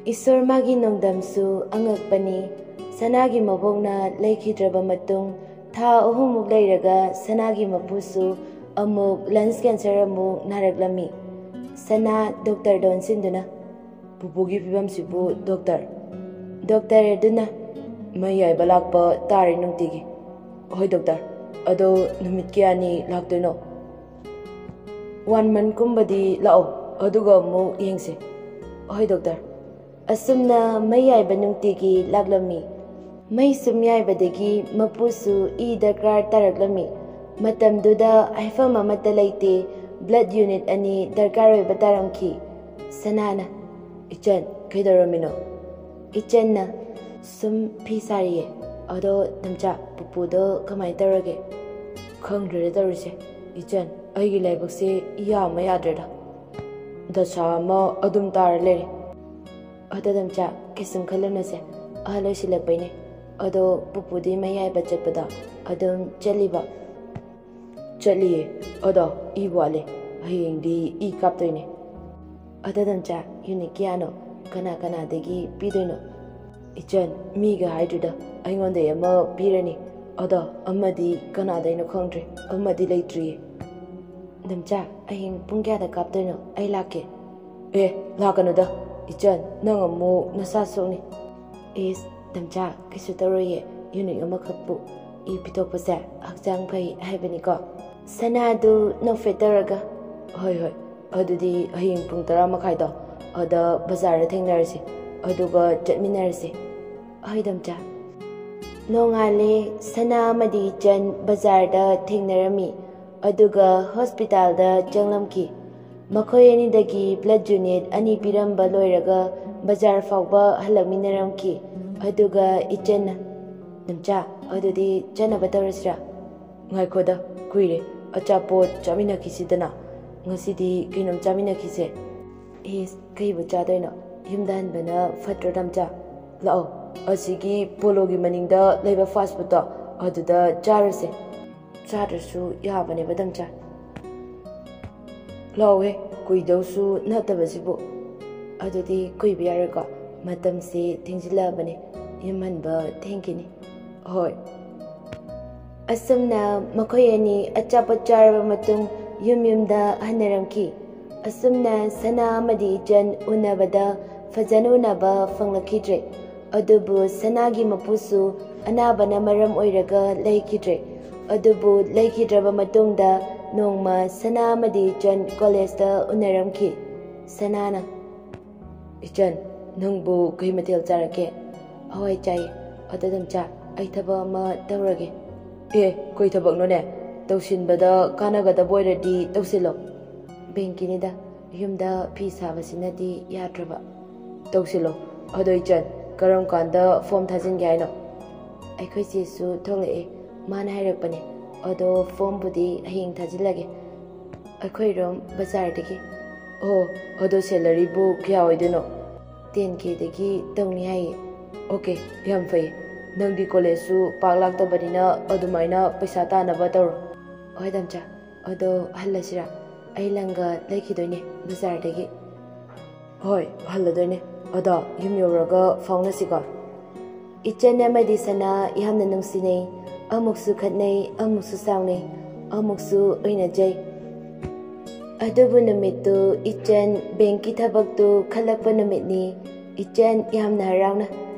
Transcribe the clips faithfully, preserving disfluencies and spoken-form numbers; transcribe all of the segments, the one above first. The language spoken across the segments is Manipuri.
ꯏꯁꯣꯔ ꯃꯥꯒꯤ ꯅꯣꯡꯗꯝꯁꯨ ꯑꯉꯛꯄꯅꯤ꯫ ꯁꯅꯥꯒꯤ ꯃꯕꯣꯛꯅ ꯂꯩꯈꯤꯗ꯭ꯔꯕ ꯃꯇꯨꯡ ꯊꯥ ꯑꯍꯨꯝꯃꯨꯛ ꯂꯩꯔꯒ ꯁꯅꯥꯒꯤ ꯃꯄꯨꯁꯨ ꯑꯃꯨꯛ ꯂꯪꯁ ꯀꯦꯟꯁꯔ ꯑꯃꯨꯛ ꯅꯥꯔꯛꯂꯝꯃꯤ꯫ ꯁꯅꯥ ꯗꯣꯛꯇꯔꯗ ꯑꯣꯟꯁꯤꯟꯗꯨꯅ, "ꯄꯨꯄꯨꯒꯤ ꯐꯤꯕꯝꯁꯤꯕꯨ ꯗꯣꯛꯇꯔ?" ꯗꯣꯛꯇꯔ ꯑꯗꯨꯅ, "ꯃꯩ ꯌꯥꯏꯕ ꯂꯥꯛꯄ ꯇꯥꯔꯤ ꯅꯨꯡꯇꯤꯒꯤ꯫" "ꯍꯣꯏ ꯗꯣꯛꯇꯔ, ꯑꯗꯣ ꯅꯨꯃꯤꯠ ꯀꯌꯥꯅꯤ ꯂꯥꯛꯇꯣꯏꯅꯣ?" "ꯋꯥꯟ ꯃꯟꯊꯀꯨꯝꯕꯗꯤ ꯂꯥꯛꯑꯣ, ꯑꯗꯨꯒ ꯑꯃꯨꯛ ꯌꯦꯡꯁꯦ꯫" "ꯍꯣꯏ ꯗꯣꯛꯇꯔ꯫" ꯑꯁꯨꯝꯅ ꯃꯩ ꯌꯥꯏꯕ ꯅꯨꯡꯇꯤꯒꯤ ꯂꯥꯛꯂꯝꯃꯤ꯫ ꯃꯩ ꯁꯨꯝ ꯌꯥꯏꯕꯗꯒꯤ ꯃꯄꯨꯁꯨ ꯏ ꯗꯔꯀꯥꯔ ꯇꯥꯔꯛꯂꯝꯃꯤ꯫ ꯃꯇꯝꯗꯨꯗ ꯍꯥꯏꯐꯝ ꯑꯃꯠꯇ ꯂꯩꯇꯦ, ꯕ꯭ꯂꯗ ꯌꯨꯅꯤꯠ ꯑꯅꯤ ꯗꯔꯀꯥꯔ ꯑꯣꯏꯕ ꯇꯥꯔꯝꯈꯤ꯫ ꯁꯅꯥꯅ, "ꯏꯆꯟ, ꯀꯩꯗꯧꯔꯝꯃꯤꯅꯣ?" ꯏꯆꯟꯅ, "ꯁꯨꯝ ꯐꯤ ꯁꯥꯔꯤꯌꯦ꯫ ꯑꯗꯣ ꯅꯝꯆꯥ, ꯄꯨꯄꯨꯗꯣ ꯀꯃꯥꯏꯅ ꯇꯧꯔꯒꯦ?" "ꯈꯪꯗ꯭ꯔꯦꯗ ꯇꯧꯔꯤꯁꯦ꯫ ꯏꯆꯟ, ꯑꯩꯒꯤ ꯂꯥꯏꯕꯛꯁꯦ ꯏꯌꯥ ꯑꯃ ꯌꯥꯗ꯭ꯔꯦꯗ꯫ ꯗꯁꯥ ꯑꯃ ꯑꯗꯨꯝ ꯇꯥꯔ ꯂꯩꯔꯦ꯫" "ꯑꯗꯣ ꯅꯝꯆꯥ, ꯀꯩꯁꯨꯝ ꯈꯜꯂꯨꯅꯨꯁꯦ, ꯑꯍꯜ ꯑꯣꯏꯁꯤꯜꯂꯛꯄꯩꯅꯦ꯫ ꯑꯗꯣ ꯄꯨꯄꯨꯗꯤ ꯃꯩ ꯌꯥꯏꯕ ꯆꯠꯄꯗ ꯑꯗꯨꯝ ꯆꯠꯂꯤꯕ?" "ꯆꯠꯂꯤꯌꯦ, ꯑꯗꯣ ꯏ ꯋꯥꯠꯂꯦ꯫ ꯍꯌꯦꯡꯗꯤ ꯏ ꯀꯥꯞꯇꯣꯏꯅꯦ꯫" "ꯑꯗꯣ ꯅꯝꯆꯥ, ꯌꯨꯅꯤꯠ ꯀꯌꯥꯅꯣ? ꯀꯅꯥ ꯀꯅꯥꯗꯒꯤ ꯄꯤꯗꯣꯏꯅꯣ?" "ꯏꯆꯟ, ꯃꯤꯒ ꯍꯥꯏꯗ꯭ꯔꯤꯗ, ꯑꯩꯉꯣꯟꯗꯩ ꯑꯃ ꯄꯤꯔꯅꯤ꯫ ꯑꯗꯣ ꯑꯃꯗꯤ ꯀꯅꯥꯗꯩꯅꯣ ꯈꯪꯗ꯭ꯔꯤ, ꯑꯃꯗꯤ ꯂꯩꯇ꯭ꯔꯤꯌꯦ꯫" "ꯅꯝꯆꯥ, ꯍꯌꯦꯡ ꯄꯨꯡ ꯀꯌꯥꯗ ꯀꯥꯞꯇꯣꯏꯅꯣ? ꯑꯩ ꯂꯥꯛꯀꯦ꯫" "ꯑꯦ, ꯂꯥꯛꯀꯅꯨꯗ꯫ ꯏꯆꯟ, ꯅꯪ ꯑꯃꯨꯛ ꯅꯁꯥ ꯁꯣꯛꯅꯤ꯫" "ꯏꯁ, ꯅꯝꯆꯥ, ꯀꯩꯁꯨ ꯇꯧꯔꯣꯏꯌꯦ꯫ ꯌꯨꯅꯤꯠ ꯑꯃꯈꯛꯄꯨ ꯏ ꯄꯤꯊꯣꯛꯄꯁꯦ ꯍꯛꯆꯥꯡ ꯐꯩ ꯍꯥꯏꯕꯅꯤꯀꯣ꯫" ꯁꯅꯥꯗꯨ ꯅꯣꯛꯐꯦꯠ ꯇꯧꯔꯒ, "ꯍꯣꯏ, ꯍꯣꯏ, ꯑꯗꯨꯗꯤ ꯍꯌꯦꯡ ꯄꯨꯡ ꯇꯔꯥ ꯃꯈꯥꯏꯗꯣ ꯑꯗ ꯕꯖꯥꯔꯗ ꯊꯦꯡꯅꯔꯁꯤ, ꯑꯗꯨꯒ ꯆꯠꯃꯤꯟꯅꯔꯁꯤ꯫" "ꯍꯣꯏ, ꯅꯝꯆꯥ꯫" ꯅꯣꯡꯉꯥꯜꯂꯦ꯫ ꯁꯅꯥ ꯑꯃꯗꯤ ꯏꯆꯟ ꯕꯖꯥꯔꯗ ꯊꯦꯡꯅꯔꯝꯃꯤ, ꯑꯗꯨꯒ ꯍꯣꯁꯄꯤꯇꯥꯜꯗ ꯆꯪꯂꯝꯈꯤ꯫ ꯃꯈꯣꯏ ꯑꯅꯤꯗꯒꯤ ꯕ꯭ꯂꯗ ꯌꯨꯅꯤꯠ ꯑꯅꯤ ꯄꯤꯔꯝꯕ ꯂꯣꯏꯔꯒ ꯕꯖꯥꯔ ꯐꯥꯎꯕ ꯍꯜꯂꯛꯃꯤꯟꯅꯔꯝꯈꯤ꯫ ꯑꯗꯨꯒ ꯏꯆꯟꯅ, "ꯅꯝꯆꯥ, ꯑꯗꯨꯗꯤ ꯆꯠꯅꯕ ꯇꯧꯔꯁꯤꯔꯥ?" "ꯉꯥꯏꯈꯣꯗ, ꯀꯨꯏꯔꯦ꯫ ꯑꯆꯥꯄꯣꯠ ꯆꯥꯃꯤꯟꯅꯈꯤꯁꯤꯗꯅ꯫ ꯉꯁꯤꯗꯤ ꯀꯩꯅꯣꯝ ꯆꯥꯃꯤꯟꯅꯈꯤꯁꯦ꯫" "ꯏꯁ, ꯀꯩꯕꯨ ꯆꯥꯗꯣꯏꯅꯣ? ꯌꯨꯝꯗ ꯍꯟꯕꯅ ꯐꯠꯇ꯭ꯔꯣ, ꯅꯝꯆꯥ? ꯂꯥꯛꯑꯣ, ꯑꯁꯤꯒꯤ ꯄꯣꯂꯣꯒꯤ ꯃꯅꯤꯡꯗ ꯂꯩꯕ ꯐꯥꯁ ꯐꯨꯗꯇꯣ, ꯑꯗꯨꯗ ꯆꯥꯔꯨꯁꯦ꯫" "ꯆꯥꯗ꯭ꯔꯁꯨ ꯌꯥꯕꯅꯦꯕ, ꯅꯝꯆꯥ꯫" "ꯂꯥꯛꯑꯣꯍꯦ, ꯀꯨꯏꯗꯧꯁꯨ ꯅꯠꯇꯕꯁꯤꯕꯨ꯫" "ꯑꯗꯨꯗꯤ ꯀꯨꯏꯕ ꯌꯥꯔꯣꯏꯀꯣ?" ꯃꯇꯝꯁꯤ ꯊꯦꯡꯖꯤꯜꯂꯛꯑꯕꯅꯤ, ꯌꯨꯝ ꯍꯟꯕ ꯊꯦꯡꯈꯤꯅꯤ꯫ ꯍꯣꯏ꯫ ꯑꯁꯨꯝꯅ ꯃꯈꯣꯏ ꯑꯅꯤ ꯑꯆꯥꯄꯣꯠ ꯆꯥꯔꯕ ꯃꯇꯨꯡ ꯌꯨꯝ ꯌꯨꯝꯗ ꯍꯟꯅꯔꯝꯈꯤ꯫ ꯑꯁꯨꯝꯅ ꯁꯅꯥ ꯑꯃꯗꯤ ꯏꯆꯟ ꯎꯅꯕꯗ ꯐꯖꯅ ꯎꯅꯕ ꯐꯪꯂꯛꯈꯤꯗ꯭ꯔꯦ꯫ ꯑꯗꯨꯕꯨ ꯁꯅꯥꯒꯤ ꯃꯄꯨꯁꯨ ꯑꯅꯥꯕꯅ ꯃꯔꯝ ꯑꯣꯏꯔꯒ ꯂꯩꯈꯤꯗ꯭ꯔꯦ꯫ ꯑꯗꯨꯕꯨ ꯂꯩꯈꯤꯗ꯭ꯔꯕ ꯃꯇꯨꯡꯗ ꯅꯣꯡꯃ ꯁꯅꯥ ꯑꯃꯗꯤ ꯏꯆꯟ ꯀꯣꯂꯦꯖꯇ ꯎꯅꯔꯝꯈꯤ꯫ ꯁꯅꯥꯅ, "ꯏꯆꯟ, ꯅꯪꯕꯨ ꯀꯩ ꯃꯊꯦꯜ ꯆꯥꯔꯛꯀꯦ?" "ꯍꯋꯥꯏ ꯆꯥꯏ꯫ ꯑꯗꯣ ꯗꯝꯆꯥ, ꯑꯩ ꯊꯕꯛ ꯑꯃ ꯇꯧꯔꯒꯦ꯫" "ꯑꯦ, ꯀꯩ ꯊꯕꯛꯅꯣꯅꯦ? ꯇꯧꯁꯤꯟꯕꯗ ꯀꯥꯟꯅꯒꯗꯕ ꯑꯣꯏꯔꯗꯤ ꯇꯧꯁꯤꯜꯂꯣ꯫" "ꯕꯦꯡꯀꯤꯅꯤꯗ, ꯌꯨꯝꯗ ꯐꯤ ꯁꯥꯕꯁꯤꯅꯗꯤ ꯌꯥꯗ꯭ꯔꯕ꯫" "ꯇꯧꯁꯤꯜꯂꯣ꯫ ꯑꯗꯣ ꯏꯆꯟ, ꯀꯔꯝ ꯀꯥꯟꯗ ꯐꯣꯝ ꯊꯥꯖꯤꯟꯒꯦ ꯍꯥꯏꯅꯣ?" "ꯑꯩꯈꯣꯏ ꯆꯦꯁꯨ ꯊꯣꯛꯂꯛꯑꯦ, ꯃꯥꯅ ꯍꯥꯏꯔꯛꯄꯅꯦ꯫ ꯑꯗꯣ ꯐꯣꯝꯕꯨꯗꯤ ꯍꯌꯦꯡ ꯊꯥꯖꯤꯜꯂꯒꯦ꯫ ꯑꯩꯈꯣꯏ ꯔꯣꯝ ꯕꯖꯥꯔꯗꯒꯤ꯫" "ꯑꯣ, ꯑꯗꯣ ꯁꯦꯂꯔꯤꯕꯨ ꯀꯌꯥ ꯑꯣꯏꯗꯣꯏꯅꯣ?" "ꯇꯦꯟ ꯀꯦꯗꯒꯤ ꯇꯧꯅꯤ ꯍꯥꯏꯌꯦ꯫" "ꯑꯣꯀꯦ, ꯌꯥꯝ ꯐꯩ꯫ ꯅꯪꯗꯤ ꯀꯣꯂꯦꯖꯁꯨ ꯄꯥꯛ ꯂꯥꯛꯇꯕꯅꯤꯅ ꯑꯗꯨꯃꯥꯏꯅ ꯄꯩꯁꯥ ꯇꯥꯅꯕ ꯇꯧꯔꯣ꯫" "ꯍꯣꯏ ꯗꯝꯆꯥ, ꯑꯗꯣ ꯍꯜꯂꯁꯤꯔꯥ? ꯑꯩ ꯂꯪꯒ ꯂꯩꯈꯤꯗꯣꯏꯅꯦ ꯕꯖꯥꯔꯗꯒꯤ꯫" "ꯍꯣꯏ, ꯍꯜꯂꯗꯣꯏꯅꯦ꯫ ꯑꯗꯣ ꯌꯨꯝ ꯌꯧꯔꯒ ꯐꯥꯎꯅꯁꯤꯀꯣ꯫" ꯏꯆꯟ ꯑꯃꯗꯤ ꯁꯅꯥ ꯌꯥꯝꯅ ꯅꯨꯡꯁꯤꯅꯩ꯫ ꯑꯃꯨꯛꯁꯨ ꯈꯠꯅꯩ, ꯑꯃꯨꯛꯁꯨ ꯁꯥꯎꯅꯩ, ꯑꯃꯨꯛꯁꯨ ꯑꯣꯏꯅꯖꯩ꯫ ꯑꯗꯨꯕꯨ ꯅꯨꯃꯤꯠꯇꯨ ꯏꯆꯟ ꯕꯦꯡꯀꯤ ꯊꯕꯛꯇꯨ ꯈꯜꯂꯛꯄ ꯅꯨꯃꯤꯠꯅꯤ꯫ ꯏꯆꯟ ꯌꯥꯝꯅ ꯍꯔꯥꯎꯅ,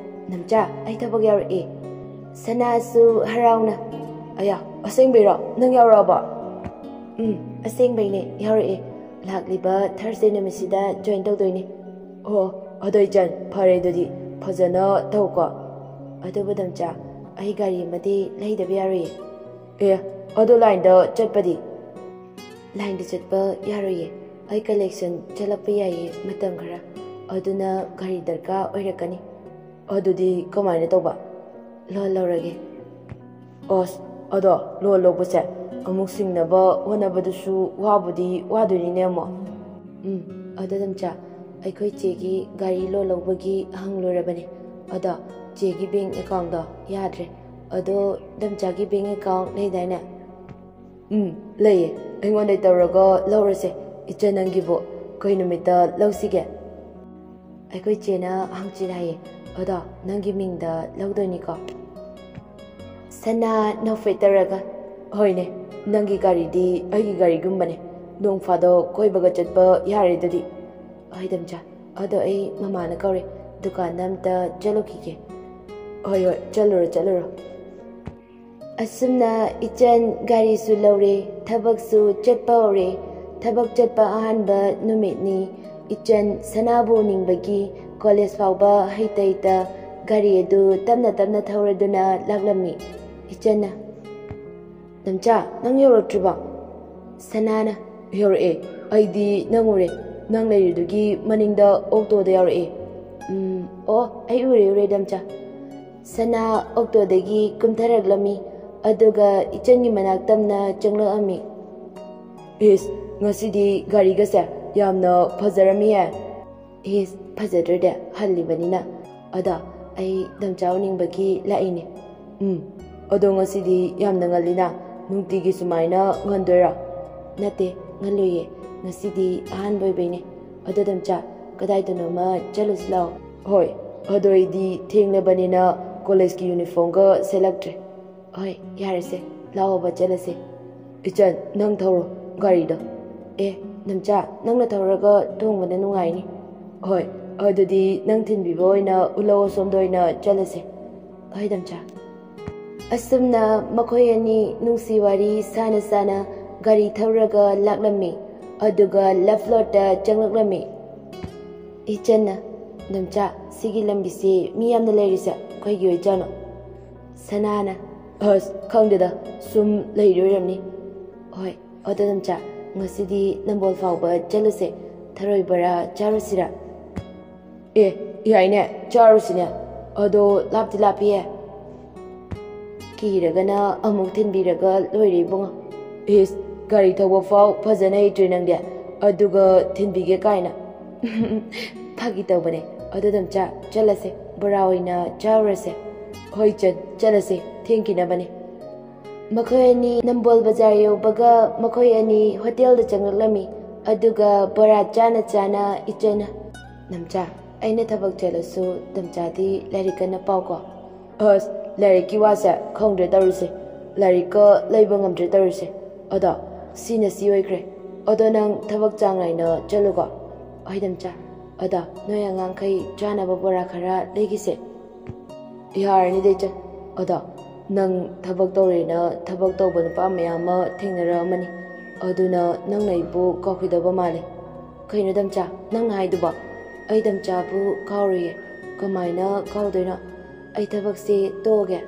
"ꯅꯝꯆꯥ, ꯑꯩ ꯊꯕꯛ ꯌꯥꯎꯔꯛꯑꯦ꯫" ꯁꯅꯥꯁꯨ ꯍꯔꯥꯎꯅ, "ꯑꯌꯥ, ꯑꯁꯦꯡꯕꯩꯔꯣ? ꯅꯪ ꯌꯥꯎꯔꯛꯑꯕꯣ?" "ꯎꯝ, ꯑꯁꯦꯡꯕꯩꯅꯦ, ꯌꯥꯎꯔꯛꯑꯦ꯫ ꯂꯥꯛꯂꯤꯕ ꯊꯔꯁꯗꯦ ꯅꯨꯃꯤꯠꯁꯤꯗ ꯖꯣꯏꯟ ꯇꯧꯗꯣꯏꯅꯦ꯫" "ꯑꯣ, ꯑꯗꯣ ꯏꯆꯟ, ꯐꯔꯦ ꯑꯗꯨꯗꯤ, ꯐꯖꯅ ꯇꯧꯀꯣ꯫" "ꯑꯗꯨꯕꯨ ꯗꯝꯆꯥ, ꯑꯩ ꯒꯥꯔꯤ ꯑꯃꯗꯤ ꯂꯩꯗꯕ ꯌꯥꯔꯣꯏꯌꯦ꯫" "ꯑꯦ, ꯑꯗꯣ ꯂꯥꯏꯟꯗ ꯆꯠꯄꯗꯤ?" "ꯂꯥꯏꯟꯗ ꯆꯠꯄ ꯌꯥꯔꯣꯏꯌꯦ꯫ ꯑꯩ ꯀꯂꯦꯛꯁꯟ ꯆꯠꯂꯛꯄ ꯌꯥꯏꯌꯦ ꯃꯇꯝ ꯈꯔ꯫ ꯑꯗꯨꯅ ꯒꯥꯔꯤ ꯗꯔꯀꯥꯔ ꯑꯣꯏꯔꯛꯀꯅꯤ꯫" "ꯑꯗꯨꯗꯤ ꯀꯃꯥꯏꯅ ꯇꯧꯕ?" "ꯂꯣꯟ ꯂꯧꯔꯒꯦ꯫" "ꯑꯁ, ꯑꯗꯣ ꯂꯣꯟ ꯂꯧꯕꯁꯦ ꯑꯃꯨꯛ ꯁꯤꯡꯅꯕ ꯍꯣꯠꯅꯕꯗꯨꯁꯨ ꯋꯥꯕꯨꯗꯤ ꯋꯥꯗꯣꯏꯅꯤꯅꯦ ꯑꯃꯨꯛ꯫" "ꯎꯝ, ꯑꯗꯣ ꯗꯝꯆꯥ, ꯑꯩꯈꯣꯏ ꯆꯦꯒꯤ ꯒꯥꯔꯤ ꯂꯣꯟ ꯂꯧꯕꯒꯤ ꯍꯪꯂꯨꯔꯕꯅꯦ꯫ ꯑꯗꯣ ꯆꯦꯒꯤ ꯕꯦꯡ ꯑꯦꯀꯥꯎꯟꯗꯣ ꯌꯥꯗ꯭ꯔꯦ꯫ ꯑꯗꯣ ꯗꯝꯆꯥꯒꯤ ꯕꯦꯡ ꯑꯦꯀꯥꯎꯟ ꯂꯩꯗꯥꯏꯅꯦ?" "ꯎꯝ, ꯂꯩꯌꯦ꯫ ꯑꯩꯉꯣꯟꯗ ꯇꯧꯔꯒ ꯂꯧꯔꯁꯦ꯫ ꯏꯆꯟ, ꯅꯪꯒꯤꯕꯨ ꯀꯩ ꯅꯨꯃꯤꯠꯇ ꯂꯧꯁꯤꯒꯦ?" ꯑꯩꯈꯣꯏ ꯆꯦꯅ ꯍꯪꯆꯤꯠ ꯍꯥꯏꯌꯦ꯫ ꯑꯗꯣ ꯅꯪꯒꯤ ꯃꯤꯡꯗ ꯂꯧꯗꯣꯏꯅꯤꯀꯣ? ꯁꯅꯥ ꯅꯣꯛꯐꯦꯠ ꯇꯧꯔꯒ, "ꯍꯣꯏꯅꯦ, ꯅꯪꯒꯤ ꯒꯥꯔꯤꯗꯤ ꯑꯩꯒꯤ ꯒꯥꯔꯤꯒꯨꯝꯕꯅꯦ꯫ ꯅꯣꯡ ꯐꯥꯗꯣꯛ ꯀꯣꯏꯕꯒ ꯆꯠꯄ ꯌꯥꯔꯦ ꯑꯗꯨꯗꯤ꯫" "ꯍꯣꯏ ꯗꯝꯆꯥ, ꯑꯗꯣ ꯑꯩ ꯃꯃꯥꯅ ꯀꯧꯔꯦ, ꯗꯨꯀꯥꯟꯗ ꯑꯝꯇ ꯆꯠꯂꯨꯈꯤꯒꯦ꯫" "ꯍꯣꯏ ꯍꯣꯏ, ꯆꯠꯂꯨꯔꯣ ꯆꯠꯂꯨꯔꯣ꯫" ꯑꯁꯨꯝꯅ ꯏꯆꯟ ꯒꯥꯔꯤꯁꯨ ꯂꯧꯔꯦ, ꯊꯕꯛꯁꯨ ꯆꯠꯄ ꯍꯧꯔꯦ꯫ ꯊꯕꯛ ꯆꯠꯄ ꯑꯍꯥꯟꯕ ꯅꯨꯃꯤꯠꯅꯤ꯫ ꯏꯆꯟ ꯁꯅꯥꯕꯨ ꯎꯅꯤꯡꯕꯒꯤ ꯀꯣꯂꯦꯖ ꯐꯥꯎꯕ ꯍꯩꯇ ꯍꯩꯇ ꯒꯥꯔꯤ ꯑꯗꯨ ꯇꯞꯅ ꯇꯞꯅ ꯊꯧꯔꯗꯨꯅ ꯂꯥꯛꯂꯝꯃꯤ꯫ ꯏꯆꯟꯅ, "ꯗꯝꯆꯥ, ꯅꯪ ꯌꯧꯔꯛꯇ꯭ꯔꯤꯕꯣ?" ꯁꯅꯥꯅ, "ꯌꯧꯔꯛꯑꯦ꯫ ꯑꯩꯗꯤ ꯅꯪ ꯎꯔꯦ꯫ ꯅꯪ ꯂꯩꯔꯤꯗꯨꯒꯤ ꯃꯅꯤꯡꯗ ꯑꯣꯛꯇꯣꯗ ꯌꯧꯔꯛꯑꯦ꯫" "ꯎꯝ, ꯑꯣ, ꯑꯩ ꯎꯔꯦ, ꯎꯔꯦ, ꯗꯝꯆꯥ꯫" ꯁꯅꯥ ꯑꯣꯛꯇꯣꯗꯒꯤ ꯀꯨꯝꯊꯔꯛꯂꯝꯃꯤ, ꯑꯗꯨꯒ ꯏꯆꯟꯒꯤ ꯃꯅꯥꯛ ꯇꯝꯅ ꯆꯪꯂꯛꯑꯝꯃꯤ꯫ "ꯏꯁ, ꯉꯁꯤꯗꯤ ꯒꯥꯔꯤꯒꯁꯦ ꯌꯥꯝꯅ ꯐꯖꯔꯝꯃꯤꯌꯦ꯫" "ꯏꯁ, ꯐꯖꯗ꯭ꯔꯗꯤ, ꯍꯜꯂꯤꯕꯅꯤꯅ꯫ ꯑꯗꯣ ꯑꯩ ꯗꯝꯆꯥ ꯎꯅꯤꯡꯕꯒꯤ ꯂꯥꯛꯏꯅꯦ꯫" "ꯎꯝ, ꯑꯗꯣ ꯉꯁꯤꯗꯤ ꯌꯥꯝꯅ ꯉꯜꯂꯤꯅ, ꯅꯨꯡꯇꯤꯒꯤ ꯁꯨꯃꯥꯏꯅ ꯉꯟꯗꯣꯏꯔꯣ?" "ꯅꯠꯇꯦ, ꯉꯜꯂꯣꯏꯌꯦ, ꯉꯁꯤꯗꯤ ꯑꯍꯥꯟꯕ ꯑꯣꯏꯕꯩꯅꯦ꯫ ꯑꯗꯣ ꯗꯝꯆꯥ, ꯀꯗꯥꯏꯗꯅꯣꯃ ꯆꯠꯂꯨꯁꯤ ꯂꯥꯛꯑꯣ꯫" "ꯍꯣꯏ, ꯑꯗꯣ ꯑꯩꯗꯤ ꯊꯦꯡꯂꯕꯅꯤꯅ ꯀꯣꯂꯦꯖꯀꯤ ꯌꯨꯅꯤꯐꯣꯔꯝꯒ ꯁꯦꯠꯂꯛꯇ꯭ꯔꯦ꯫" "ꯍꯣꯏ, ꯌꯥꯔꯦꯁꯦ, ꯂꯥꯛꯑꯣꯕ ꯆꯠꯂꯁꯦ꯫" "ꯏꯆꯟ, ꯅꯪ ꯊꯧꯔꯣ ꯒꯥꯔꯤꯗꯣ꯫" "ꯑꯦ, ꯗꯝꯆꯥ, ꯅꯪꯅ ꯊꯧꯔꯒ ꯇꯣꯡꯕꯅ ꯅꯨꯡꯉꯥꯏꯅꯤ꯫" "ꯍꯣꯏ, ꯑꯗꯨꯗꯤ ꯅꯪ ꯊꯤꯟꯕꯤꯕ ꯑꯣꯏꯅ ꯎꯠꯂꯛꯑꯣ, ꯁꯣꯝꯗ ꯑꯣꯏꯅ ꯆꯠꯂꯁꯦ꯫" "ꯍꯣꯏ ꯗꯝꯆꯥ꯫" ꯑꯁꯨꯝꯅ ꯃꯈꯣꯏ ꯑꯅꯤ ꯅꯨꯡꯁꯤ ꯋꯥꯔꯤ ꯁꯥꯅ ꯁꯥꯅ ꯒꯥꯔꯤ ꯊꯧꯔꯒ ꯂꯥꯛꯂꯝꯃꯤ, ꯑꯗꯨꯒ ꯂꯞ ꯂꯣꯠꯇ ꯆꯪꯂꯛꯂꯝꯃꯤ꯫ ꯏꯆꯟꯅ, "ꯗꯝꯆꯥ, ꯁꯤꯒꯤ ꯂꯝꯕꯤꯁꯤ ꯃꯤ ꯌꯥꯝꯅ ꯂꯩꯔꯤꯁꯦ ꯀꯩꯒꯤ ꯑꯣꯏꯖꯥꯠꯅꯣ?" ꯁꯅꯥꯅ, "ꯑꯁ, ꯈꯪꯗꯦꯗ, ꯁꯨꯝ ꯂꯩꯔꯤ ꯑꯣꯏꯔꯝꯅꯤ꯫" "ꯍꯣꯏ, ꯑꯗꯣ ꯗꯝꯆꯥ, ꯉꯁꯤꯗꯤ ꯅꯝꯕꯣꯜ ꯐꯥꯎꯕ ꯆꯠꯂꯨꯁꯦ, ꯊꯔꯣꯏ ꯕꯣꯔꯥ ꯆꯥꯔꯨꯁꯤꯔꯥ?" "ꯑꯦ, ꯌꯥꯏꯅꯦ, ꯆꯥꯔꯨꯁꯤꯅꯦ꯫ ꯑꯗꯣ ꯂꯥꯞꯇꯤ ꯂꯥꯞꯄꯤꯌꯦ꯫" "ꯀꯤꯔꯒꯅ ꯑꯃꯨꯛ ꯊꯤꯟꯕꯤꯔꯒ ꯂꯣꯏꯔꯦ ꯏꯕꯨꯡꯉꯣ꯫" "ꯏꯁ, ꯒꯥꯔꯤ ꯊꯧꯕ ꯐꯥꯎ ꯐꯖꯅ ꯍꯩꯇ꯭ꯔꯦ ꯅꯪꯗꯤ, ꯑꯗꯨꯒ ꯊꯤꯟꯕꯤꯒꯦ ꯀꯥꯏꯅ꯫" "ꯐꯥꯒꯤ ꯇꯧꯕꯅꯦ꯫ ꯑꯗꯣ ꯗꯝꯆꯥ, ꯆꯠꯂꯁꯦ, ꯕꯣꯔꯥ ꯑꯣꯏꯅ ꯆꯥꯔꯨꯔꯁꯦ꯫" "ꯍꯣꯏ ꯏꯆꯟ, ꯆꯠꯂꯁꯦ, ꯊꯦꯡꯈꯤꯅꯕꯅꯦ꯫" ꯃꯈꯣꯏ ꯑꯅꯤ ꯅꯝꯕꯣꯜ ꯕꯖꯥꯔ ꯌꯧꯕꯒ ꯃꯈꯣꯏ ꯑꯅꯤ ꯍꯣꯇꯦꯜꯗ ꯆꯪꯂꯛꯂꯝꯃꯤ꯫ ꯑꯗꯨꯒ ꯕꯣꯔꯥ ꯆꯥꯅ ꯆꯥꯅ ꯏꯆꯟꯅ, "ꯗꯝꯆꯥ, ꯑꯩꯅ ꯊꯕꯛ ꯆꯠꯂꯁꯨ ꯗꯝꯆꯥꯗꯤ ꯂꯥꯏꯔꯤꯛ ꯀꯟꯅ ꯄꯥꯎꯀꯣ꯫ ꯑꯁ, ꯂꯥꯏꯔꯤꯛꯀꯤ ꯋꯥꯁꯦ ꯈꯪꯗ꯭ꯔꯦ ꯇꯧꯔꯤꯁꯦ꯫ ꯂꯥꯏꯔꯤꯛꯀ ꯂꯩꯕ ꯉꯝꯗ꯭ꯔꯦ ꯇꯧꯔꯤꯁꯦ꯫ ꯑꯗꯣ, ꯁꯤꯅ ꯁꯤ ꯑꯣꯏꯈ꯭ꯔꯦ꯫ ꯑꯗꯣ, ꯅꯪ ꯊꯕꯛ ꯆꯥꯡ ꯅꯥꯏꯅ ꯆꯠꯂꯨꯀꯣ꯫ ꯍꯣꯏ ꯗꯝꯆꯥ꯫ ꯑꯗꯣ, ꯅꯣꯏ ꯑꯉꯥꯡꯈꯩ ꯆꯥꯅꯕ ꯕꯣꯔꯥ ꯈꯔ ꯂꯩꯈꯤꯁꯦ꯫ ꯌꯥꯔꯅꯤꯗ ꯏꯆꯟ꯫ ꯑꯗꯣ, ꯅꯪ ꯊꯕꯛ ꯇꯧꯔꯦꯅ ꯊꯕꯛ ꯇꯧꯕ ꯅꯨꯄꯥ ꯃꯌꯥꯝ ꯑꯃ ꯊꯦꯡꯅꯔꯛꯑꯝꯃꯅꯤ꯫ ꯑꯗꯨꯅ ꯅꯪꯅ ꯑꯩꯕꯨ ꯀꯥꯎꯈꯤꯗꯕ ꯃꯥꯜꯂꯦ꯫ ꯀꯩꯅꯣ ꯗꯝꯆꯥ, ꯅꯪꯅ ꯍꯥꯏꯗꯨꯕꯣ? ꯑꯩ ꯗꯝꯆꯥꯕꯨ ꯀꯥꯎꯔꯣꯏꯌꯦ꯫ ꯀꯃꯥꯏꯅ ꯀꯥꯎꯗꯣꯏꯅꯣ? ꯑꯩ ꯊꯕꯛꯁꯦ ꯇꯣꯛꯑꯒꯦ꯫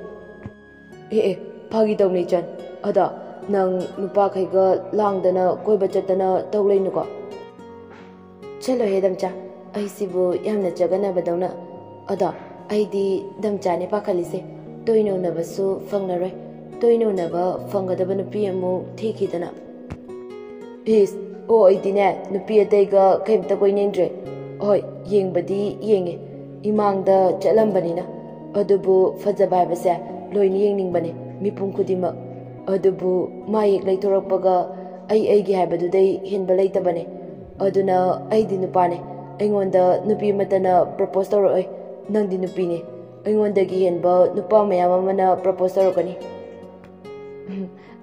ꯑꯦ ꯑꯦ, ꯐꯥꯒꯤ ꯇꯧꯅꯤ ꯏꯆꯟ꯫ ꯑꯗꯣ, ꯅꯪ ꯅꯨꯄꯥꯈꯩꯒ ꯂꯥꯡꯗꯅ ꯀꯣꯏꯕ ꯆꯠꯇꯅ ꯇꯧ ꯂꯩꯅꯨꯀꯣ꯫ ꯆꯠꯂꯣꯍꯦ ꯗꯝꯆꯥ, ꯑꯩꯁꯤꯕꯨ ꯌꯥꯝꯅ ꯆꯒꯠꯅꯕꯗꯧꯅ꯫ ꯑꯗꯣ, ꯑꯩꯗꯤ ꯗꯝꯆꯥꯅꯦ ꯄꯥꯈꯠꯂꯤꯁꯦ꯫ ꯇꯣꯏꯅ ꯎꯅꯕꯁꯨ ꯐꯪꯂꯔꯣꯏ꯫ ꯇꯣꯏꯅ ꯎꯅꯕ ꯐꯪꯒꯗꯕ ꯅꯨꯄꯤ ꯑꯃꯨꯛ ꯊꯤꯈꯤꯗꯅ꯫ ꯏꯁ, ꯑꯣ, ꯑꯩꯗꯤꯅꯦ, ꯅꯨꯄꯤ ꯑꯇꯩꯒ ꯀꯩꯝꯇ ꯀꯣꯏꯅꯤꯡꯗ꯭ꯔꯦ꯫ ꯍꯣꯏ, ꯌꯦꯡꯕꯗꯤ ꯌꯦꯡꯉꯦ, ꯏꯃꯥꯡꯗ ꯆꯠꯂꯝꯕꯅꯤꯅ꯫ ꯑꯗꯨꯕꯨ ꯐꯖꯕ ꯍꯥꯏꯕꯁꯦ ꯂꯣꯏꯅ ꯌꯦꯡꯅꯤꯡꯕꯅꯦ, ꯃꯤꯄꯨꯝ ꯈꯨꯗꯤꯡꯃꯛ꯫ ꯑꯗꯨꯕꯨ ꯃꯥ ꯍꯦꯛ ꯂꯩꯊꯣꯔꯛꯄꯒ ꯑꯩ ꯑꯩꯒꯤ ꯍꯥꯏꯕꯗꯨꯗꯩ ꯍꯦꯟꯕ ꯂꯩꯇꯕꯅꯦ꯫ ꯑꯗꯨꯅ ꯑꯩꯗꯤ ꯅꯨꯄꯥꯅꯦ, ꯑꯩꯉꯣꯟꯗ ꯅꯨꯄꯤ ꯑꯃꯠꯇꯅ ꯄ꯭ꯔꯄꯣꯁ ꯇꯧꯔꯛꯑꯣꯏ꯫ ꯅꯪꯗꯤ ꯅꯨꯄꯤꯅꯦ, ꯑꯩꯉꯣꯟꯗꯒꯤ ꯍꯦꯟꯕ ꯅꯨꯄꯥ ꯃꯌꯥꯝ ꯑꯃꯅ ꯄ꯭ꯔꯄꯣꯁ ꯇꯧꯔꯛꯀꯅꯤ꯫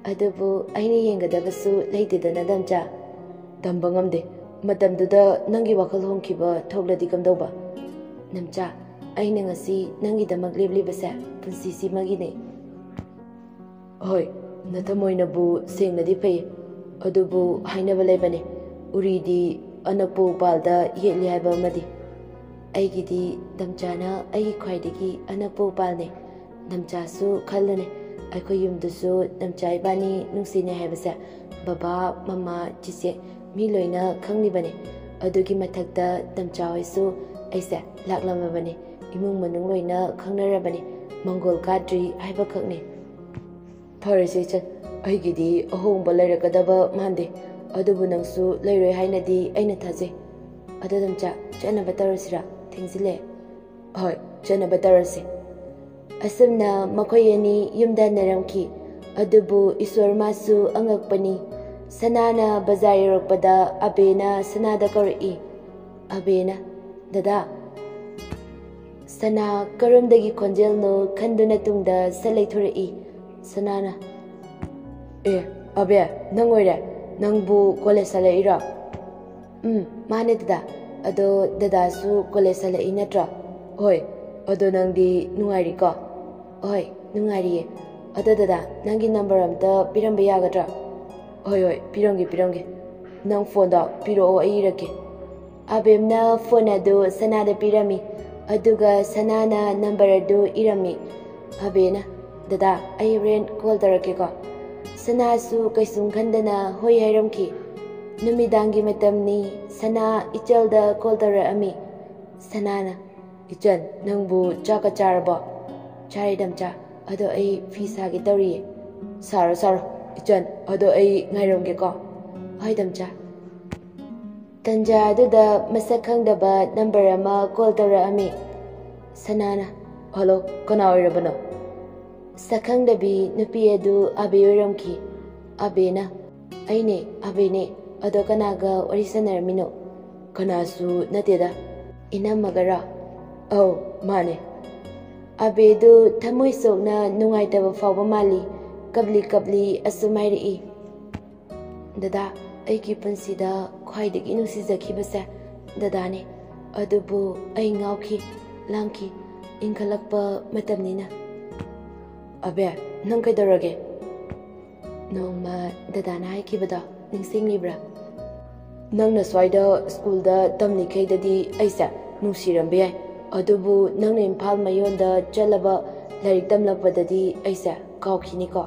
ꯑꯗꯨꯕꯨ ꯑꯩꯅ ꯌꯦꯡꯒꯗꯕꯁꯨ ꯂꯩꯇꯦꯗꯅ ꯗꯝꯆꯥ꯫ ꯇꯝꯕ ꯉꯝꯗꯦ, ꯃꯇꯝꯗꯨꯗ ꯅꯪꯒꯤ ꯋꯥꯈꯜ ꯍꯣꯡꯈꯤꯕ ꯊꯣꯛꯂꯗꯤ ꯀꯝꯗꯧꯕ? ꯗꯝꯆꯥ, ꯑꯩꯅ ꯉꯁꯤ ꯅꯪꯒꯤꯗꯃꯛ ꯂꯦꯞꯂꯤꯕꯁꯦ ꯄꯨꯟꯁꯤꯁꯤꯃꯒꯤꯅꯦ꯫ ꯍꯣꯏ, ꯅꯊꯃꯣꯏꯅꯕꯨ ꯁꯦꯡꯂꯗꯤ ꯐꯩ, ꯑꯗꯨꯕꯨ ꯍꯥꯏꯅꯕ ꯂꯩꯕꯅꯦ, ꯎꯔꯤꯗꯤ ꯑꯅꯛꯄ ꯎꯄꯥꯜꯗ ꯌꯦꯠꯂꯤ ꯍꯥꯏꯕ ꯑꯃꯗꯤ꯫ ꯑꯩꯒꯤꯗꯤ ꯗꯝꯆꯥꯅ ꯑꯩꯒꯤ ꯈ꯭ꯋꯥꯏꯗꯒꯤ ꯑꯅꯛꯄ ꯎꯄꯥꯜꯅꯦ꯫ ꯗꯝꯆꯥꯁꯨ ꯈꯜꯂꯨꯅꯦ, ꯑꯩꯈꯣꯏ ꯌꯨꯝꯗꯨꯁꯨ ꯗꯝꯆꯥ ꯏꯕꯥꯅꯤ ꯅꯨꯡꯁꯤꯅꯩ ꯍꯥꯏꯕꯁꯦ ꯕꯕꯥ, ꯃꯃꯥ, ꯆꯤꯆꯦ, ꯃꯤ ꯂꯣꯏꯅ ꯈꯪꯂꯤꯕꯅꯦ꯫ ꯑꯗꯨꯒꯤ ꯃꯊꯛꯇ ꯗꯝꯆꯥ ꯍꯣꯏꯁꯨ ꯑꯩꯁꯦ ꯂꯥꯛꯂꯝꯃꯕꯅꯦ, ꯏꯃꯨꯡ ꯃꯅꯨꯡ ꯂꯣꯏꯅ ꯈꯪꯅꯔꯕꯅꯦ꯫ ꯃꯪꯒꯣꯜ ꯀꯥꯗ꯭ꯔꯤ ꯍꯥꯏꯕꯈꯛꯅꯦ꯫ ꯐꯔꯦꯁꯦ ꯏꯆꯟ, ꯑꯩꯒꯤꯗꯤ ꯑꯍꯣꯡꯕ ꯂꯩꯔꯛꯀꯗꯕ ꯃꯥꯟꯗꯦ, ꯑꯗꯨꯕꯨ ꯅꯪꯁꯨ ꯂꯩꯔꯣꯏ ꯍꯥꯏꯅꯗꯤ ꯑꯩꯅ ꯊꯥꯖꯩ꯫ ꯑꯗꯣ ꯗꯝꯆꯥ, ꯆꯠꯅꯕ ꯇꯧꯔꯁꯤꯔꯥ? ꯊꯦꯡꯖꯤꯜꯂꯦ꯫ ꯍꯣꯏ, ꯆꯠꯅꯕ ꯇꯧꯔꯁꯤ꯫ ꯑꯁꯨꯝꯅ ꯃꯈꯣꯏ ꯑꯅꯤ ꯌꯨꯝꯗ ꯍꯟꯅꯔꯝꯈꯤ꯫ ꯑꯗꯨꯕꯨ ꯏꯁꯣꯔ ꯃꯥꯁꯨ ꯑꯉꯛꯄꯅꯤ꯫ ꯁꯅꯥꯅ ꯕꯖꯥꯔ ꯌꯧꯔꯛꯄꯗ ꯑꯕꯦꯅ ꯁꯅꯥꯗ ꯀꯧꯔꯛꯏ, "ꯑꯕꯦꯅ, ꯗꯗꯥ, ꯁꯅꯥ ꯀꯔꯣꯝꯗꯒꯤ ꯈꯣꯟꯖꯦꯜꯅꯣ ꯈꯟꯗꯨꯅ ꯇꯨꯡꯗ ꯁꯠ ꯂꯩꯊꯣꯔꯛꯏ꯫ ꯁꯅꯥꯅ, "ꯑꯦ, ꯑꯕꯦ, ꯅꯪ ꯑꯣꯏꯔꯦ? ꯅꯪꯕꯨ ꯀꯣꯂꯦꯖ ꯍꯜꯂꯛꯏꯔꯣ?" "ꯎꯝ, ꯃꯥꯅꯦ ꯗꯗꯥ꯫ ꯑꯗꯣ ꯗꯗꯥꯁꯨ ꯀꯣꯂꯦꯖ ꯍꯜꯂꯛꯏ ꯅꯠꯇ꯭ꯔꯣ?" "ꯍꯣꯏ꯫ ꯑꯗꯣ ꯅꯪꯗꯤ ꯅꯨꯡꯉꯥꯏꯔꯤꯀꯣ?" "ꯍꯣꯏ, ꯅꯨꯡꯉꯥꯏꯔꯤꯌꯦ꯫ ꯑꯗꯣ ꯗꯗꯥ, ꯅꯪꯒꯤ ꯅꯝꯕꯔ ꯑꯝꯇ ꯄꯤꯔꯝꯕ ꯌꯥꯒꯗ꯭ꯔꯥ?" "ꯍꯣꯏ, ꯍꯣꯏ, ꯄꯤꯔꯝꯒꯦ, ꯄꯤꯔꯝꯒꯦ꯫ ꯅꯪ ꯐꯣꯟꯗꯣ ꯄꯤꯔꯛꯑꯣ, ꯑꯩ ꯏꯔꯛꯀꯦ꯫" ꯑꯕꯦꯝꯅ ꯐꯣꯟ ꯑꯗꯨ ꯁꯅꯥꯗ ꯄꯤꯔꯝꯃꯤ꯫ ꯑꯗꯨꯒ ꯁꯅꯥꯅ ꯅꯝꯕꯔ ꯑꯗꯨ ꯏꯔꯝꯃꯤ꯫ ꯑꯕꯦꯅ, "ꯗꯗꯥ, ꯑꯩ ꯍꯣꯔꯦꯟ ꯀꯣꯜ ꯇꯧꯔꯛꯀꯦꯀꯣ꯫" ꯁꯅꯥꯁꯨ ꯀꯩꯁꯨꯝ ꯈꯟꯗꯅ ꯍꯣꯏ ꯍꯥꯏꯔꯝꯈꯤ꯫ ꯅꯨꯃꯤꯗꯥꯡꯒꯤ ꯃꯇꯝꯅꯤ꯫ ꯁꯅꯥ ꯏꯆꯜꯗ ꯀꯣꯜ ꯇꯧꯔꯛꯑꯝꯃꯤ꯫ ꯁꯅꯥꯅ, "ꯏꯆꯟ, ꯅꯪꯕꯨ ꯆꯥꯛꯀ ꯆꯥꯔꯕꯣ?" "ꯆꯥꯔꯦ ꯗꯝꯆꯥ꯫ ꯑꯗꯣ ꯑꯩ ꯐꯤ ꯁꯥꯒꯦ ꯇꯧꯔꯤꯌꯦ꯫" "ꯁꯥꯔꯣ, ꯁꯥꯔꯣ꯫ ꯏꯆꯟ, ꯑꯗꯣ ꯑꯩ ꯉꯥꯏꯔꯝꯒꯦꯀꯣ꯫" "ꯍꯣꯏ ꯗꯝꯆꯥ꯫" ꯇꯟꯖꯥ ꯑꯗꯨꯗ ꯃꯁꯛ ꯈꯪꯗꯕ ꯅꯝꯕꯔ ꯑꯃ ꯀꯣꯜ ꯇꯧꯔꯛꯑꯝꯃꯤ꯫ ꯁꯅꯥꯅ, "ꯍꯜꯂꯣ, ꯀꯅꯥ ꯑꯣꯏꯔꯕꯅꯣ?" ꯁꯛꯈꯪꯗꯕꯤ ꯅꯨꯄꯤ ꯑꯗꯨ ꯑꯕꯦ ꯑꯣꯏꯔꯝꯈꯤ꯫ ꯑꯕꯦꯅ, "ꯑꯩꯅꯦ, ꯑꯕꯦꯅꯦ꯫ ꯑꯗꯣ ꯀꯅꯥꯒ ꯋꯥꯔꯤ ꯁꯥꯟꯅꯔꯝꯃꯤꯅꯣ?" "ꯀꯅꯥꯁꯨ ꯅꯠꯇꯦꯗ꯫" "ꯏꯅꯝꯃꯒꯔꯣ?" "ꯑꯧ, ꯃꯥꯅꯦ꯫" ꯑꯕꯦꯗꯨ ꯊꯃꯣꯏ ꯁꯣꯛꯅ ꯅꯨꯡꯉꯥꯏꯇꯕ ꯐꯥꯎꯕ ꯃꯥꯜꯂꯤ꯫ ꯀꯞꯂꯤ ꯀꯞꯂꯤ ꯑꯁꯨꯝ ꯍꯥꯏꯔꯛꯏ, "ꯗꯗꯥ, ꯑꯩꯒꯤ ꯄꯨꯟꯁꯤꯗ ꯈ꯭ꯋꯥꯏꯗꯒꯤ ꯅꯨꯡꯁꯤꯖꯈꯤꯕꯁꯦ ꯗꯗꯥꯅꯦ꯫ ꯑꯗꯨꯕꯨ ꯑꯩ ꯉꯥꯎꯈꯤ, ꯂꯥꯡꯈꯤ, ꯏꯟꯈꯠꯂꯛꯄ ꯃꯇꯝꯅꯤꯅ꯫" "ꯑꯕꯦ, ꯅꯪ ꯀꯩꯗꯧꯔꯒꯦ?" "ꯅꯣꯡꯃ ꯗꯗꯥꯅ ꯍꯥꯏꯈꯤꯕꯗꯣ ꯅꯤꯡꯁꯤꯡꯂꯤꯕ꯭ꯔꯥ?" "ꯅꯪꯅ ꯁ꯭ꯋꯥꯏꯗ ꯁ꯭ꯀꯨꯜꯗ ꯇꯝꯂꯤꯈꯩꯗꯗꯤ ꯑꯩꯁꯦ ꯅꯨꯡꯁꯤꯔꯝꯕ ꯌꯥꯏ, ꯑꯗꯨꯕꯨ ꯅꯪꯅ ꯏꯝꯐꯥꯜ ꯃꯌꯣꯟꯗ ꯆꯠꯂꯕ ꯂꯥꯏꯔꯤꯛ ꯇꯝꯂꯛꯄꯗꯗꯤ ꯑꯩꯁꯦ ꯀꯥꯎꯈꯤꯅꯤꯀꯣ꯫"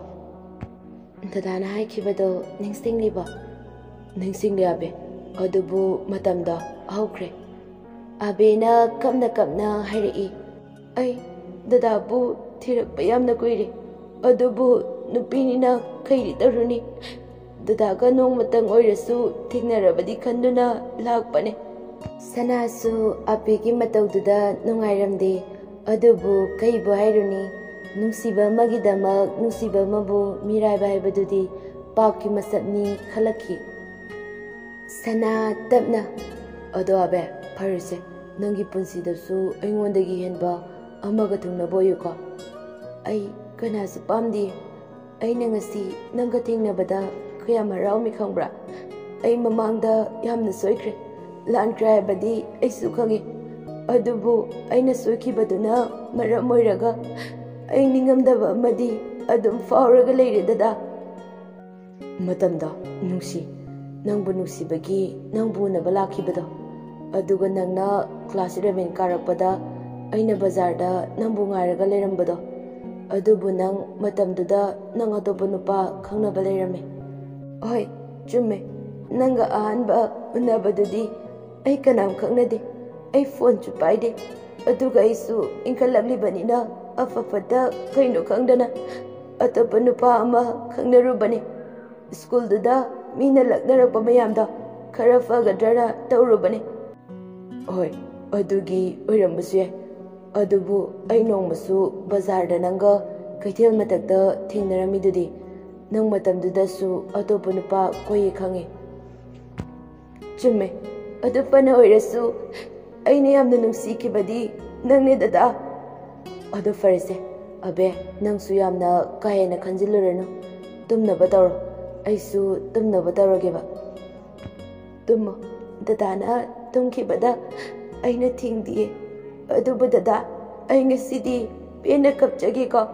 "ꯗꯗꯥꯅ ꯍꯥꯏꯈꯤꯕꯗꯣ ꯅꯤꯡꯁꯤꯡꯂꯤꯕꯣ?" "ꯅꯤꯡꯁꯤꯡꯂꯦ ꯑꯕꯦ, ꯑꯗꯨꯕꯨ ꯃꯇꯝꯗꯣ ꯍꯧꯈ꯭ꯔꯦ꯫" ꯑꯕꯦꯅ ꯀꯞꯅ ꯀꯞꯅ ꯍꯥꯏꯔꯛꯏ, "ꯑꯩ ꯗꯗꯥꯕꯨ ꯊꯤꯔꯛꯄ ꯌꯥꯝꯅ ꯀꯨꯏꯔꯦ, ꯑꯗꯨꯕꯨ ꯅꯨꯄꯤꯅꯤꯅ ꯀꯩꯗꯤ ꯇꯧꯔꯨꯅꯤ? ꯗꯗꯥꯒ ꯅꯣꯡꯃꯇꯪ ꯑꯣꯏꯔꯁꯨ ꯊꯦꯡꯅꯔꯕꯗꯤ ꯈꯟꯗꯨꯅ ꯂꯥꯛꯄꯅꯦ꯫" ꯁꯅꯥꯁꯨ ꯑꯕꯦꯒꯤ ꯃꯇꯧꯗꯨꯗ ꯅꯨꯡꯉꯥꯏꯔꯝꯗꯦ꯫ ꯑꯗꯨꯕꯨ ꯀꯩꯕꯨ ꯍꯥꯏꯔꯨꯅꯤ, ꯅꯨꯡꯁꯤꯕ ꯑꯃꯒꯤꯗꯃꯛ ꯅꯨꯡꯁꯤꯕ ꯑꯃꯕꯨ ꯃꯤꯔꯥꯏꯕ ꯍꯥꯏꯕꯗꯨꯗꯤ ꯄꯥꯞꯀꯤ ꯃꯁꯛꯅꯤ ꯈꯜꯂꯛꯈꯤ꯫ ꯁꯅꯥ ꯇꯞꯅ, "ꯑꯗꯣ ꯑꯕꯦ, ꯐꯔꯦꯁꯦ, ꯅꯪꯒꯤ ꯄꯨꯟꯁꯤꯗꯁꯨ ꯑꯩꯉꯣꯟꯗꯒꯤ ꯍꯦꯟꯕ ꯑꯃꯒ ꯊꯨꯡꯅꯕ ꯑꯣꯏꯌꯨꯀꯣ꯫ ꯑꯩ ꯀꯅꯥꯁꯨ ꯄꯥꯝꯗꯦ꯫ ꯑꯩꯅ ꯉꯁꯤ ꯅꯪꯒ ꯊꯦꯡꯅꯕꯗ ꯀꯌꯥꯝ ꯍꯔꯥꯎꯃꯤ ꯈꯪꯕ꯭ꯔꯥ? ꯑꯩ ꯃꯃꯥꯡꯗ ꯌꯥꯝꯅ ꯁꯣꯏꯈ꯭ꯔꯦ, ꯂꯥꯟꯈ꯭ꯔꯦ ꯍꯥꯏꯕꯗꯤ ꯑꯩꯁꯨ ꯈꯪꯉꯤ꯫ ꯑꯗꯨꯕꯨ ꯑꯩꯅ ꯁꯣꯏꯈꯤꯕꯗꯨꯅ ꯃꯔꯝ ꯑꯣꯏꯔꯒ ꯑꯩ ꯅꯤꯡꯉꯝꯗꯕ ꯑꯃꯗꯤ ꯑꯗꯨꯝ ꯐꯥꯎꯔꯒ ꯂꯩꯔꯦ, ꯗꯗꯥ꯫ ꯃꯇꯝꯗꯣ ꯅꯨꯡꯁꯤ, ꯅꯪꯕꯨ ꯅꯨꯡꯁꯤꯕꯒꯤ ꯅꯪꯕꯨ ꯎꯅꯕ ꯂꯥꯛꯈꯤꯕꯗꯣ꯫ ꯑꯗꯨꯒ ꯅꯪꯅ class eleven ꯀꯥꯔꯛꯄꯗ ꯑꯩꯅ ꯕꯖꯥꯔꯗ ꯅꯪꯕꯨ ꯉꯥꯏꯔꯒ ꯂꯩꯔꯝꯕꯗꯣ꯫ ꯑꯗꯨꯕꯨ ꯅꯪ ꯃꯇꯝꯗꯨꯗ ꯅꯪ ꯑꯇꯣꯞꯄ ꯅꯨꯄꯥ ꯈꯪꯅꯕ ꯂꯩꯔꯝꯃꯦ꯫ ꯍꯣꯏ, ꯆꯨꯝꯃꯦ꯫ ꯅꯪꯒ ꯑꯍꯥꯟꯕ ꯎꯅꯕꯗꯨꯗꯤ ꯑꯩ ꯀꯅꯥꯝ ꯈꯪꯅꯗꯦ꯫ ꯑꯩ phoneꯁꯨ ꯄꯥꯏꯗꯦ꯫ ꯑꯗꯨꯒ ꯑꯩꯁꯨ ꯏꯟꯈꯠꯂꯛꯂꯤꯕꯅꯤꯅ ꯑꯐ ꯐꯠꯇ ꯀꯩꯅꯣ ꯈꯪꯗꯅ ꯑꯇꯣꯞꯄ ꯅꯨꯄꯥ ꯑꯃ ꯈꯪꯅꯔꯨꯕꯅꯦ꯫ ꯁ꯭ꯀꯨꯜꯗꯨꯗ ꯃꯤꯅ ꯂꯛꯅꯔꯛꯄ ꯃꯌꯥꯝꯗꯣ ꯈꯔ ꯐꯒꯗ꯭ꯔꯅ ꯇꯧꯔꯨꯕꯅꯦ꯫ ꯍꯣꯏ, ꯑꯗꯨꯒꯤ ꯑꯣꯏꯔꯝꯕꯁꯨ ꯌꯥꯏ꯫ ꯑꯗꯨꯕꯨ ꯑꯩ ꯅꯣꯡꯃꯁꯨ ꯕꯖꯥꯔꯗ ꯅꯪꯒ ꯀꯩꯊꯦꯜ ꯃꯊꯛꯇ ꯊꯦꯡꯅꯔꯝꯃꯤꯗꯨꯗꯤ꯫ ꯅꯪ ꯃꯇꯝꯗꯨꯗꯁꯨ ꯑꯇꯣꯞꯄ ꯅꯨꯄꯥ ꯀꯣꯏꯌꯦ ꯈꯪꯉꯤ꯫ ꯆꯨꯝꯃꯦ꯫ ꯑꯗꯨ ꯐꯅ ꯑꯣꯏꯔꯁꯨ ꯑꯩꯅ ꯌꯥꯝꯅ ꯅꯨꯡꯁꯤꯈꯤꯕꯗꯤ ꯅꯪꯅꯦ, ꯗꯗꯥ꯫ ꯑꯗꯨ ꯐꯔꯦꯁꯦ, ꯑꯕꯦ, ꯅꯪꯁꯨ ꯌꯥꯝꯅ ꯀꯥ ꯍꯦꯟꯅ ꯈꯟꯖꯤꯜꯂꯨꯔꯅꯨ꯫ ꯇꯨꯝꯅꯕ ꯇꯧꯔꯣ꯫ ꯑꯩꯁꯨ ꯇꯨꯝꯅꯕ ꯇꯧꯔꯒꯦꯕ꯫ ꯇꯨꯝꯃꯣ꯫ ꯗꯗꯥꯅ ꯇꯨꯝꯈꯤꯕꯗ ꯑꯩꯅ ꯊꯤꯡꯗꯤꯌꯦ꯫ ꯑꯗꯨꯕꯨ ꯗꯗꯥ, ꯑꯩ ꯉꯁꯤꯗꯤ ꯄꯦꯟꯅ ꯀꯞꯆꯒꯦꯀꯣ꯫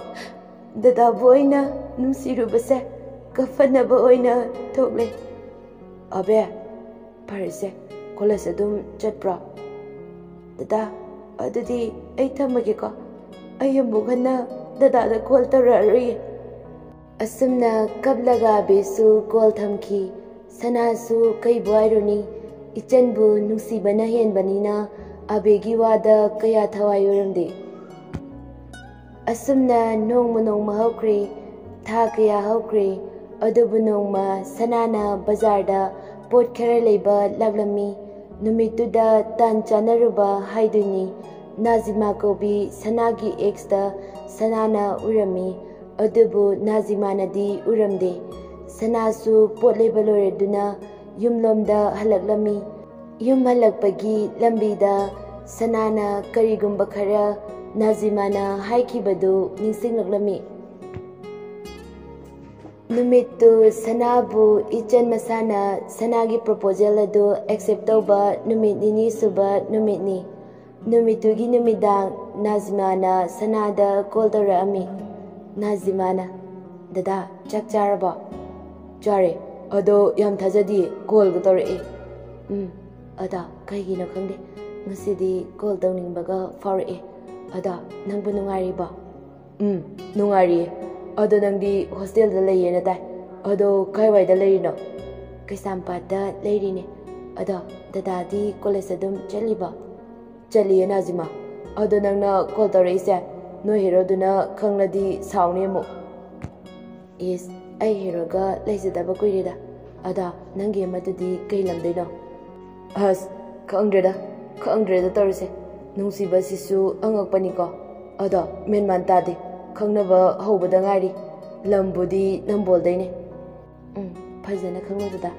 ꯗꯗꯥꯕꯨ ꯑꯩꯅ ꯅꯨꯡꯁꯤꯔꯨꯕꯁꯦ ꯀꯞꯐꯅꯕ ꯑꯣꯏꯅ ꯊꯣꯛꯂꯦ꯫ ꯑꯕꯦ, ꯐꯔꯦꯁꯦ, college ꯑꯗꯨꯝ ꯆꯠꯄ꯭ꯔꯣ? ꯗꯗꯥ, ꯑꯗꯨꯗꯤ ꯑꯩ ꯊꯝꯃꯒꯦꯀꯣ꯫ ꯑꯩ ꯑꯃꯨꯛ ꯍꯟꯅ ꯗꯗꯥꯗ call ꯇꯧꯔꯛꯑꯔꯣꯏꯌꯦ꯫ ꯑꯁꯨꯝꯅ ꯀꯞꯂꯒ ꯑꯕꯦꯁꯨ call ꯊꯝꯈꯤ꯫ ꯁꯅꯥꯁꯨ ꯀꯩꯕꯨ ꯍꯥꯏꯔꯨꯅꯤ, ꯏꯆꯟꯕꯨ ꯅꯨꯡꯁꯤꯕꯅ ꯍꯦꯟꯕꯅꯤꯅ ꯑꯕꯦꯒꯤ ꯋꯥꯗ ꯀꯌꯥ ꯊꯋꯥꯏ ꯑꯣꯏꯔꯝꯗꯦ꯫ ꯑꯁꯨꯝꯅ ꯅꯣꯡꯃ ꯅꯣꯡꯃ ꯍꯧꯈ꯭ꯔꯦ, ꯊꯥ ꯀꯌꯥ ꯍꯧꯈ꯭ꯔꯦ꯫ ꯑꯗꯨꯕꯨ ꯅꯣꯡꯃ ꯁꯅꯥꯅ ꯕꯖꯥꯔꯗ ꯄꯣꯠ ꯈꯔ ꯂꯩꯕ ꯂꯥꯛꯂꯝꯃꯤ꯫ ꯅꯨꯃꯤꯠꯇꯨꯗ ꯇꯥꯟ ꯆꯥꯟꯅꯔꯨꯕ ꯍꯥꯏꯗꯣꯏꯅꯤ꯫ ꯅꯥꯖꯤꯃꯥ ꯀꯧꯕꯤ ꯁꯅꯥꯒꯤ exꯇ ꯁꯅꯥꯅ ꯎꯔꯝꯃꯤ꯫ ꯑꯗꯨꯕꯨ ꯅꯥꯖꯤꯃꯥꯅꯗꯤ ꯎꯔꯝꯗꯦ꯫ ꯁꯅꯥꯁꯨ ꯄꯣꯠ ꯂꯩꯕ ꯂꯣꯏꯔꯗꯨꯅ ꯌꯨꯝꯂꯣꯝꯗ ꯍꯜꯂꯛꯂꯝꯃꯤ꯫ ꯌꯨꯝ ꯍꯜꯂꯛꯄꯒꯤ ꯂꯝꯕꯤꯗ ꯁꯅꯥꯅ ꯀꯔꯤꯒꯨꯝꯕ ꯈꯔ ꯅꯥꯖꯤꯃꯥꯅ ꯍꯥꯏꯈꯤꯕꯗꯨ ꯅꯤꯡꯁꯤꯡꯂꯛꯂꯝꯃꯤ꯫ ꯅꯨꯃꯤꯠꯇꯨ ꯁꯅꯥꯕꯨ ꯏꯆꯟ ꯃꯁꯥꯅ ꯁꯅꯥꯒꯤ proposal ꯑꯗꯨ accept ꯇꯧꯕ ꯅꯨꯃꯤꯠ ꯅꯤꯅꯤ ꯁꯨꯕ ꯅꯨꯃꯤꯠꯅꯤ꯫ ꯅꯨꯃꯤꯠꯇꯨꯒꯤ ꯅꯨꯃꯤꯗꯥꯡ ꯅꯥꯖꯤꯃꯥꯅ ꯁꯅꯥꯗ call ꯇꯧꯔꯛꯑꯝꯃꯤ꯫ ꯅꯥꯖꯤꯃꯥꯅ, "ꯗꯗꯥ, ꯆꯥꯛ ꯆꯥꯔꯕꯣ?" "ꯆꯥꯔꯦ꯫ ꯑꯗꯣ ꯌꯥꯝ ꯊꯥꯖꯗꯤꯌꯦ, callꯒ ꯇꯧꯔꯛꯑꯦ꯫" "ꯎꯝ, ꯑꯗꯣ ꯀꯩꯒꯤꯅꯣ ꯈꯪꯗꯦ, ꯉꯁꯤꯗꯤ call ꯇꯧꯅꯤꯡꯕꯒ ꯐꯥꯎꯔꯛꯑꯦ꯫ ꯑꯗꯣ ꯅꯪꯕꯨ ꯅꯨꯡꯉꯥꯏꯔꯤꯕꯣ?" "ꯎꯝ, ꯅꯨꯡꯉꯥꯏꯔꯤꯌꯦ꯫ ꯑꯗꯣ ꯅꯪꯗꯤ hostelꯗ ꯂꯩꯌꯦꯅ ꯇꯥꯏ꯫ ꯑꯗꯣ ꯀꯥꯏꯋꯥꯏꯗ ꯂꯩꯔꯤꯅꯣ?" "ꯀꯩꯁꯥꯝꯄꯥꯠꯇ ꯂꯩꯔꯤꯅꯦ꯫ ꯑꯗꯣ ꯗꯗꯥꯗꯤ college ꯑꯗꯨꯝ ꯆꯠꯂꯤꯕꯣ?" "ꯆꯠꯂꯤꯌꯦ ꯅꯥꯖꯤꯃꯥ꯫ ꯑꯗꯣ ꯅꯪꯅ call ꯇꯧꯔꯛꯏꯁꯦ ꯅꯣꯏ ꯍꯦꯔꯣꯗꯨꯅ ꯈꯪꯂꯗꯤ ꯁꯥꯎꯅꯤ ꯑꯃꯨꯛ꯫" "ꯏꯁ, ꯑꯩ ꯍꯦꯔꯣꯒ ꯂꯩꯖꯗꯕ ꯀꯨꯏꯔꯦꯗ꯫ ꯑꯗꯣ ꯅꯪꯒꯤ ꯑꯃꯗꯨꯗꯤ ꯀꯩ ꯂꯝꯗꯩꯅꯣ?" "ꯑꯁ, ꯈꯪꯗ꯭ꯔꯦꯗ, ꯈꯪꯗ꯭ꯔꯦꯗ ꯇꯧꯔꯤꯁꯦ꯫ ꯅꯨꯡꯁꯤꯕꯁꯤꯁꯨ ꯑꯉꯛꯄꯅꯤꯀꯣ꯫ ꯑꯗꯣ ꯃꯦꯟꯃꯥꯟ ꯇꯥꯗꯦ, ꯈꯪꯅꯕ ꯍꯧꯕꯗ ꯉꯥꯏꯔꯤ꯫ ꯂꯝꯕꯨꯗꯤ ꯅꯝꯕꯣꯜꯗꯩꯅꯦ꯫" "ꯎꯝ, ꯐꯖꯅ ꯈꯪꯅꯕꯗ꯫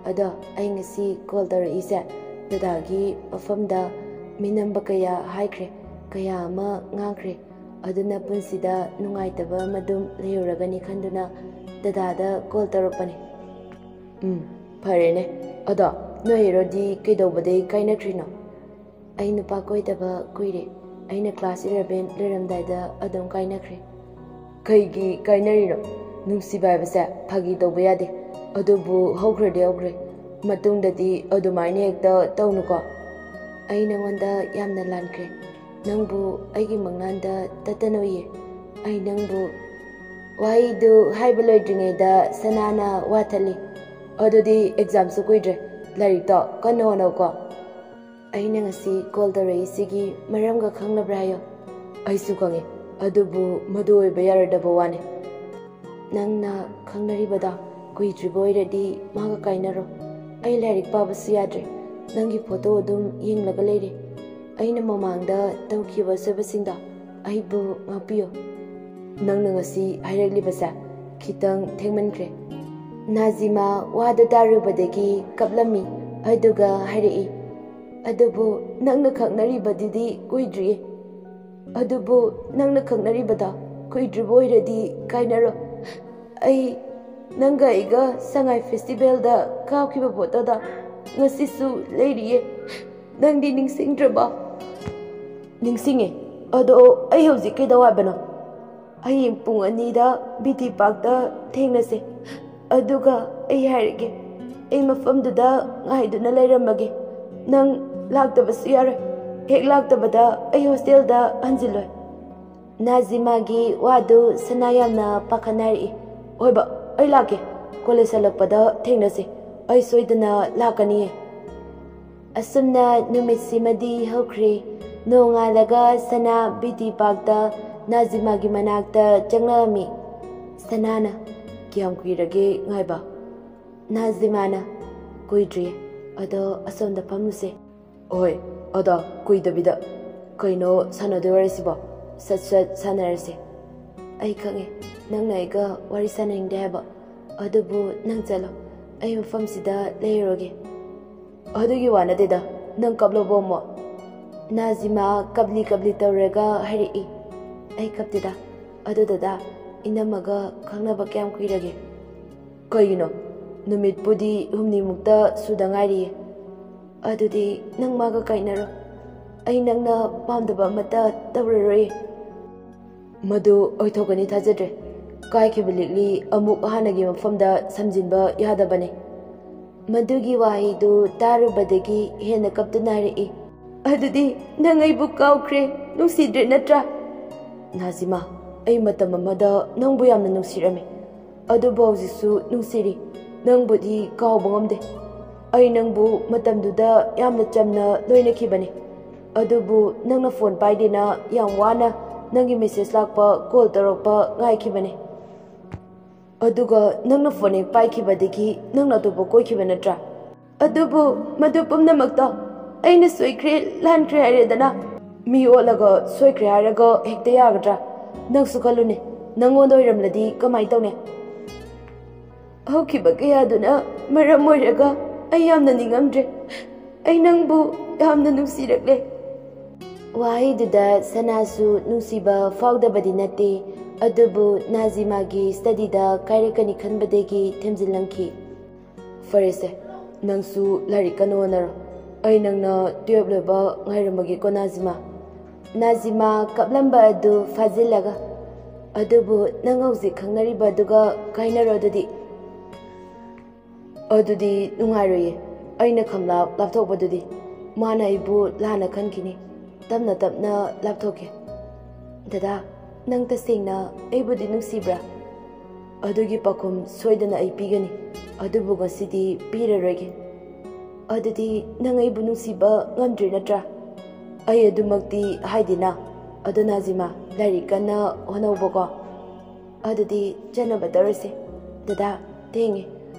ꯑꯗꯣ ꯑꯩ ꯉꯁꯤ call ꯇꯧꯔꯛꯏꯁꯦ ꯗꯗꯥꯒꯤ ꯃꯐꯝꯗ ꯃꯤꯅꯝꯕ ꯀꯌꯥ ꯍꯥꯏꯈ꯭ꯔꯦ, ꯀꯌꯥ ꯑꯃ ꯉꯥꯡꯈ꯭ꯔꯦ꯫ ꯑꯗꯨꯅ ꯄꯨꯟꯁꯤꯗ ꯅꯨꯡꯉꯥꯏꯇꯕ ꯑꯃꯗꯨꯝ ꯂꯩꯍꯧꯔꯒꯅꯤ ꯈꯟꯗꯨꯅ ꯗꯗꯥꯗ call ꯇꯧꯔꯛꯄꯅꯦ꯫" "ꯎꯝ, ꯐꯔꯦꯅꯦ꯫ ꯑꯗꯣ ꯅꯣꯏ ꯍꯦꯔꯣꯗꯤ ꯀꯩꯗꯧꯕꯗꯩ ꯀꯥꯏꯅꯈ꯭ꯔꯤꯅꯣ?" "ꯑꯩ ꯅꯨꯄꯥ ꯀꯣꯏꯗꯕ ꯀꯨꯏꯔꯦ꯫ ꯑꯩꯅ class eleven ꯂꯣꯏꯔꯝꯗꯥꯏꯗ ꯑꯗꯨꯝ ꯀꯥꯏꯅꯈ꯭ꯔꯦ꯫" "ꯀꯩꯒꯤ ꯀꯥꯏꯅꯔꯤꯅꯣ? ꯅꯨꯡꯁꯤꯕ ꯍꯥꯏꯕꯁꯦ ꯐꯥꯒꯤ ꯇꯧꯕ ꯌꯥꯗꯦ꯫ ꯑꯗꯨꯕꯨ ꯍꯧꯈ꯭ꯔꯗꯤ ꯍꯧꯈ꯭ꯔꯦ꯫ ꯃꯇꯨꯡꯗꯗꯤ ꯑꯗꯨꯃꯥꯏꯅ ꯍꯦꯛꯇ ꯇꯧꯅꯨꯀꯣ꯫" "ꯑꯩ ꯅꯉꯣꯟꯗ ꯌꯥꯝꯅ ꯂꯥꯟꯈ꯭ꯔꯦ꯫ ꯅꯪꯕꯨ ꯑꯩꯒꯤ ꯃꯪꯂꯥꯟꯗ ꯇꯠꯇꯅ ꯎꯏꯌꯦ꯫ ꯑꯩ ꯅꯪꯕꯨ..." ꯋꯥꯍꯩꯗꯨ ꯍꯥꯏꯕ ꯂꯣꯏꯗ꯭ꯔꯤꯉꯩꯗ ꯁꯅꯥꯅ ꯋꯥ ꯊꯠꯂꯤ꯫ "ꯑꯗꯨꯗꯤ examꯁꯨ ꯀꯨꯏꯗ꯭ꯔꯦ꯫ ꯂꯥꯏꯔꯤꯛꯇꯣ ꯀꯟꯅ ꯍꯣꯠꯅꯧꯀꯣ꯫" "ꯑꯩꯅ ꯉꯁꯤ call ꯇꯧꯔꯛꯏꯁꯤꯒꯤ ꯃꯔꯝꯒ ꯈꯪꯂꯕ꯭ꯔꯥ ꯍꯥꯏꯌꯣ꯫" "ꯑꯩꯁꯨ ꯈꯪꯉꯤ, ꯑꯗꯨꯕꯨ ꯃꯗꯨ ꯑꯣꯏꯕ ꯌꯥꯔꯣꯏꯗꯕ ꯋꯥꯅꯤ꯫" "ꯅꯪꯅ ꯈꯪꯅꯔꯤꯕꯗꯣ ꯀꯨꯏꯗ꯭ꯔꯤꯕ ꯑꯣꯏꯔꯗꯤ ꯃꯥꯒ ꯀꯥꯏꯅꯔꯣ꯫ ꯑꯩ ꯂꯥꯏꯔꯤꯛ ꯄꯥꯕꯁꯨ ꯌꯥꯗ꯭ꯔꯦ, ꯅꯪꯒꯤ photo ꯑꯗꯨꯝ ꯌꯦꯡꯂꯒ ꯂꯩꯔꯦ꯫ ꯑꯩꯅ ꯃꯃꯥꯡꯗ ꯇꯧꯈꯤꯕ ꯑꯁꯣꯏꯕꯁꯤꯡꯗꯣ ꯑꯩꯕꯨ ꯉꯥꯛꯄꯤꯌꯨ꯫" "ꯅꯪꯅ ꯉꯁꯤ ꯍꯥꯏꯔꯛꯂꯤꯕꯁꯦ ꯈꯤꯇꯪ ꯊꯦꯡꯃꯟꯈ꯭ꯔꯦ꯫" ꯅꯥꯖꯤꯃꯥ ꯋꯥꯗꯨ ꯇꯥꯔꯨꯕꯗꯒꯤ ꯀꯞꯂꯝꯃꯤ, ꯑꯗꯨꯒ ꯍꯥꯏꯔꯛꯏ, ꯑꯗꯨꯕꯨ ꯅꯪꯅ ꯈꯪꯅꯔꯤꯕꯗꯨꯗꯤ ꯀꯨꯏꯗ꯭ꯔꯤꯌꯦ꯫ ꯑꯗꯨꯕꯨ ꯅꯪꯅ ꯈꯪꯅꯔꯤꯕꯗꯣ ꯀꯨꯏꯗ꯭ꯔꯤꯕ ꯑꯣꯏꯔꯗꯤ ꯀꯥꯏꯅꯔꯣ꯫ ꯑꯩ ꯅꯪꯒ ꯑꯩꯒ ꯁꯉꯥꯏ ꯐꯦꯁꯇꯤꯚꯦꯜꯗ ꯀꯥꯞꯈꯤꯕ ꯐꯣꯇꯣꯗꯣ ꯉꯁꯤꯁꯨ ꯂꯩꯔꯤꯌꯦ꯫ ꯅꯪꯗꯤ ꯅꯤꯡꯁꯤꯡꯗ꯭ꯔꯕꯣ? ꯅꯤꯡꯁꯤꯡꯉꯦ꯫ ꯑꯗꯣ ꯑꯩ ꯍꯧꯖꯤꯛ ꯀꯩꯗꯧ ꯍꯥꯏꯕꯅꯣ? ꯍꯌꯦꯡ ꯄꯨꯡ ꯑꯅꯤꯗ ꯕꯤ ꯇꯤ ꯄꯥꯔꯛꯇ ꯊꯦꯡꯅꯁꯦ꯫ ꯑꯗꯨꯒ ꯑꯩ ꯍꯥꯏꯔꯒꯦ, ꯑꯩ ꯃꯐꯝꯗꯨꯗ ꯉꯥꯏꯗꯨꯅ ꯂꯩꯔꯝꯃꯒꯦ꯫ ꯅꯪ ꯂꯥꯛꯇꯕꯁꯨ ꯌꯥꯔꯣꯏ꯫ ꯍꯦꯛ ꯂꯥꯛꯇꯕꯗ ꯑꯩ ꯍꯣꯁꯇꯦꯜꯗ ꯍꯟꯖꯤꯜꯂꯣꯏ꯫ ꯅꯥꯖꯤꯃꯥꯒꯤ ꯋꯥꯗꯨ ꯁꯅꯥ ꯌꯥꯝꯅ ꯄꯥꯈꯠꯅꯔꯛꯏ꯫ "ꯍꯣꯏꯕ, ꯑꯩ ꯂꯥꯛꯀꯦ꯫ ꯀꯣꯂꯦꯖ ꯍꯜꯂꯛꯄꯗ ꯊꯦꯡꯅꯁꯦ꯫ ꯑꯩ ꯁꯣꯏꯗꯅ ꯂꯥꯛꯀꯅꯤꯌꯦ꯫" ꯑꯁꯨꯝꯅ ꯅꯨꯃꯤꯠꯁꯤꯃꯗꯤ ꯍꯧꯈ꯭ꯔꯦ꯫ ꯅꯣꯡꯉꯥꯜꯂꯒ ꯁꯅꯥ ꯕꯤ ꯇꯤ ꯄꯥꯔꯛꯇ ꯅꯥꯖꯤꯃꯥꯒꯤ ꯃꯅꯥꯛꯇ ꯆꯪꯂꯛꯑꯝꯃꯤ꯫ ꯁꯅꯥꯅ, "ꯀꯌꯥꯝ ꯀꯨꯏꯔꯒꯦ ꯉꯥꯏꯕ?" ꯅꯥꯖꯤꯃꯥꯅ, "ꯀꯨꯏꯗ꯭ꯔꯤ, ꯑꯗꯣ ꯑꯁꯣꯝꯗ ꯐꯝꯂꯨꯁꯦ꯫" "ꯍꯣꯏ, ꯑꯗꯣ ꯀꯨꯏꯗꯕꯤꯗ꯫ ꯀꯩꯅꯣ ꯁꯥꯟꯅꯗꯣꯏ ꯋꯥꯔꯤꯁꯤꯕꯣ? ꯁꯠ ꯁꯠ ꯁꯥꯟꯅꯔꯁꯦ꯫ ꯑꯩ ꯈꯪꯉꯦ, ꯅꯪꯅ ꯑꯩꯒ ꯋꯥꯔꯤ ꯁꯥꯟꯅꯅꯤꯡꯗꯦ ꯍꯥꯏꯕ꯫ ꯑꯗꯨꯕꯨ ꯅꯪ ꯆꯠꯂꯣ, ꯑꯩ ꯃꯐꯝꯁꯤꯗ ꯂꯩꯔꯨꯔꯒꯦ꯫" "ꯑꯗꯨꯒꯤ ꯋꯥ ꯅꯠꯇꯦꯗ, ꯅꯪ ꯀꯞꯂꯕꯣ ꯑꯃꯨꯛ?" ꯅꯥꯖꯤꯃꯥ ꯀꯞꯂꯤ ꯀꯞꯂꯤ ꯇꯧꯔꯒ ꯍꯥꯏꯔꯛꯏ꯫ "ꯑꯩ ꯀꯞꯇꯦꯗ꯫ ꯑꯗꯨ ꯗꯗꯥ, ꯏꯅꯝꯃꯒ ꯈꯪꯅꯕ ꯀꯌꯥꯝ ꯀꯨꯏꯔꯒꯦ?" "ꯀꯩꯒꯤꯅꯣ? ꯅꯨꯃꯤꯠꯄꯨꯗꯤ ꯍꯨꯝꯅꯤꯃꯨꯛꯇ ꯁꯨꯗ ꯉꯥꯏꯔꯤꯌꯦ꯫" "ꯑꯗꯨꯗꯤ ꯅꯪ ꯃꯥꯒ ꯀꯥꯏꯅꯔꯣ꯫ ꯑꯩ ꯅꯪꯅ ꯄꯥꯝꯗꯕ ꯑꯃꯠꯇ ꯇꯧꯔꯔꯣꯏ꯫" "ꯃꯗꯨ ꯑꯣꯏꯊꯣꯛꯀꯅꯤ ꯊꯥꯖꯗ꯭ꯔꯦ꯫ ꯀꯥꯏꯈꯤꯕ ꯂꯤꯛꯂꯤ ꯑꯃꯨꯛ ꯍꯥꯟꯅꯒꯤ ꯃꯐꯝꯗ ꯁꯝꯖꯤꯟꯕ ꯌꯥꯗꯕꯅꯤ꯫" ꯃꯗꯨꯒꯤ ꯋꯥꯍꯩꯗꯨ ꯇꯥꯔꯨꯕꯗꯒꯤ ꯍꯦꯟꯅ ꯀꯞꯇꯨꯅ ꯍꯥꯏꯔꯛꯏ꯫ "ꯑꯗꯨꯗꯤ ꯅꯪ ꯑꯩꯕꯨ ꯀꯥꯎꯈ꯭ꯔꯦ, ꯅꯨꯡꯁꯤꯗ꯭ꯔꯦ ꯅꯠꯇ꯭ꯔꯥ?" "ꯅꯥꯖꯤꯃꯥ, ꯑꯩ ꯃꯇꯝ ꯑꯃꯗ ꯅꯪꯕꯨ ꯌꯥꯝꯅ ꯅꯨꯡꯁꯤꯔꯝꯃꯤ꯫ ꯑꯗꯨꯕꯨ ꯍꯧꯖꯤꯛꯁꯨ ꯅꯨꯡꯁꯤꯔꯤ꯫ ꯅꯪꯕꯨꯗꯤ ꯀꯥꯎꯕ ꯉꯝꯗꯦ꯫ ꯑꯩ ꯅꯪꯕꯨ ꯃꯇꯝꯗꯨꯗ ꯌꯥꯝꯅ ꯆꯝꯅ ꯂꯣꯏꯅꯈꯤꯕꯅꯤ꯫ ꯑꯗꯨꯕꯨ ꯅꯪꯅ ꯐꯣꯟ ꯄꯥꯏꯗꯦꯅ ꯌꯥꯝ ꯋꯥꯅ ꯅꯪꯒꯤ ꯃꯦꯁꯦꯖ ꯂꯥꯛꯄ, ꯀꯣꯜ ꯇꯧꯔꯛꯄ ꯉꯥꯏꯈꯤꯕꯅꯤ꯫ ꯑꯗꯨꯒ ꯅꯪꯅ ꯐꯣꯟ ꯍꯦꯛ ꯄꯥꯏꯈꯤꯕꯗꯒꯤ ꯅꯪꯅ ꯑꯇꯣꯞꯄ ꯀꯣꯏꯈꯤꯕ ꯅꯠꯇ꯭ꯔꯥ? ꯑꯗꯨꯕꯨ ꯃꯗꯨ ꯄꯨꯝꯅꯃꯛꯇꯣ ꯑꯩꯅ ꯁꯣꯏꯈ꯭ꯔꯦ, ꯂꯥꯟꯈ꯭ꯔꯦ ꯍꯥꯏꯔꯦꯗꯅ꯫ ꯃꯤ ꯑꯣꯠꯂꯒ ꯁꯣꯏꯈ꯭ꯔꯦ ꯍꯥꯏꯔꯒ ꯍꯦꯛꯇ ꯌꯥꯒꯗ꯭ꯔꯥ? ꯅꯪꯁꯨ ꯈꯜꯂꯨꯅꯦ, ꯅꯪꯉꯣꯟꯗ ꯑꯣꯏꯔꯝꯂꯗꯤ ꯀꯃꯥꯏ ꯇꯧꯅꯤ?" ꯍꯧꯈꯤꯕ ꯀꯌꯥꯗꯨꯅ ꯃꯔꯝ ꯑꯣꯏꯔꯒ ꯑꯩ ꯌꯥꯝꯅ ꯅꯤꯡꯉꯝꯗ꯭ꯔꯦ꯫ ꯑꯩ ꯅꯪꯕꯨ ꯌꯥꯝꯅ ꯅꯨꯡꯁꯤꯔꯛꯂꯦ꯫ ꯋꯥꯍꯩꯗꯨꯗ ꯁꯅꯥꯁꯨ ꯅꯨꯡꯁꯤꯕ ꯐꯥꯎꯗꯕꯗꯤ ꯅꯠꯇꯦ, ꯑꯗꯨꯕꯨ ꯅꯥꯖꯤꯃꯥꯒꯤ ꯁ꯭ꯇꯗꯤꯗ ꯀꯥꯏꯔꯛꯀꯅꯤ ꯈꯟꯕꯗꯒꯤ ꯊꯦꯝꯖꯤꯜꯂꯝꯈꯤ꯫ ꯐꯔꯦꯁꯦ, ꯅꯪꯁꯨ ꯂꯥꯏꯔꯤꯛ ꯀꯟꯅ ꯍꯣꯠꯅꯔꯣ꯫ ꯑꯩ ꯅꯪꯅ ꯇꯨꯌꯦꯜꯞ ꯂꯣꯏꯕ ꯉꯥꯏꯔꯝꯃꯒꯦꯀꯣ, ꯅꯥꯖꯤꯃꯥ꯫ ꯅꯥꯖꯤꯃꯥ ꯀꯞꯂꯝꯕ ꯑꯗꯨ ꯐꯥꯖꯤꯜꯂꯒ, "ꯑꯗꯨꯕꯨ ꯅꯪ ꯍꯧꯖꯤꯛ ꯈꯪꯅꯔꯤꯕ ꯑꯗꯨꯒ ꯀꯥꯏꯅꯔꯣ ꯑꯗꯨꯗꯤ꯫" "ꯑꯗꯨꯗꯤ ꯅꯨꯡꯉꯥꯏꯔꯣꯏꯌꯦ, ꯑꯩꯅ ꯈꯝꯂꯥ ꯂꯥꯞꯊꯣꯛꯄꯗꯨꯗꯤ꯫ ꯃꯥꯅ ꯑꯩꯕꯨ ꯂꯥꯟꯅ ꯈꯟꯈꯤꯅꯤ꯫ ꯇꯞꯅ ꯇꯞꯅ ꯂꯥꯞꯊꯣꯛꯀꯦ꯫" "ꯗꯗꯥ, ꯅꯪ ꯇꯁꯦꯡꯅ ꯑꯩꯕꯨꯗꯤ ꯅꯨꯡꯁꯤꯕ꯭ꯔꯥ?" "ꯑꯗꯨꯒꯤ ꯄꯥꯎꯈꯨꯝ ꯁꯣꯏꯗꯅ ꯑꯩ ꯄꯤꯒꯅꯤ, ꯑꯗꯨꯕꯨ ꯉꯁꯤꯗꯤ ꯄꯤꯔꯔꯣꯏꯒꯦ꯫" "ꯑꯗꯨꯗꯤ ꯅꯪ ꯑꯩꯕꯨ ꯅꯨꯡꯁꯤꯕ ꯉꯝꯗ꯭ꯔꯤ ꯅꯠꯇ꯭ꯔꯥ?" "ꯑꯩ ꯑꯗꯨꯃꯛꯇꯤ ꯍꯥꯏꯗꯦꯅ꯫ ꯑꯗꯣ ꯅꯥꯖꯤꯃꯥ, ꯂꯥꯏꯔꯤꯛ ꯀꯟꯅ ꯍꯣꯠꯅꯧꯕꯀꯣ꯫" "ꯑꯗꯨꯗꯤ ꯆꯠꯅꯕ ꯇꯧꯔꯁꯦ꯫ ꯗꯗꯥ, ꯊꯦꯡꯉꯦ꯫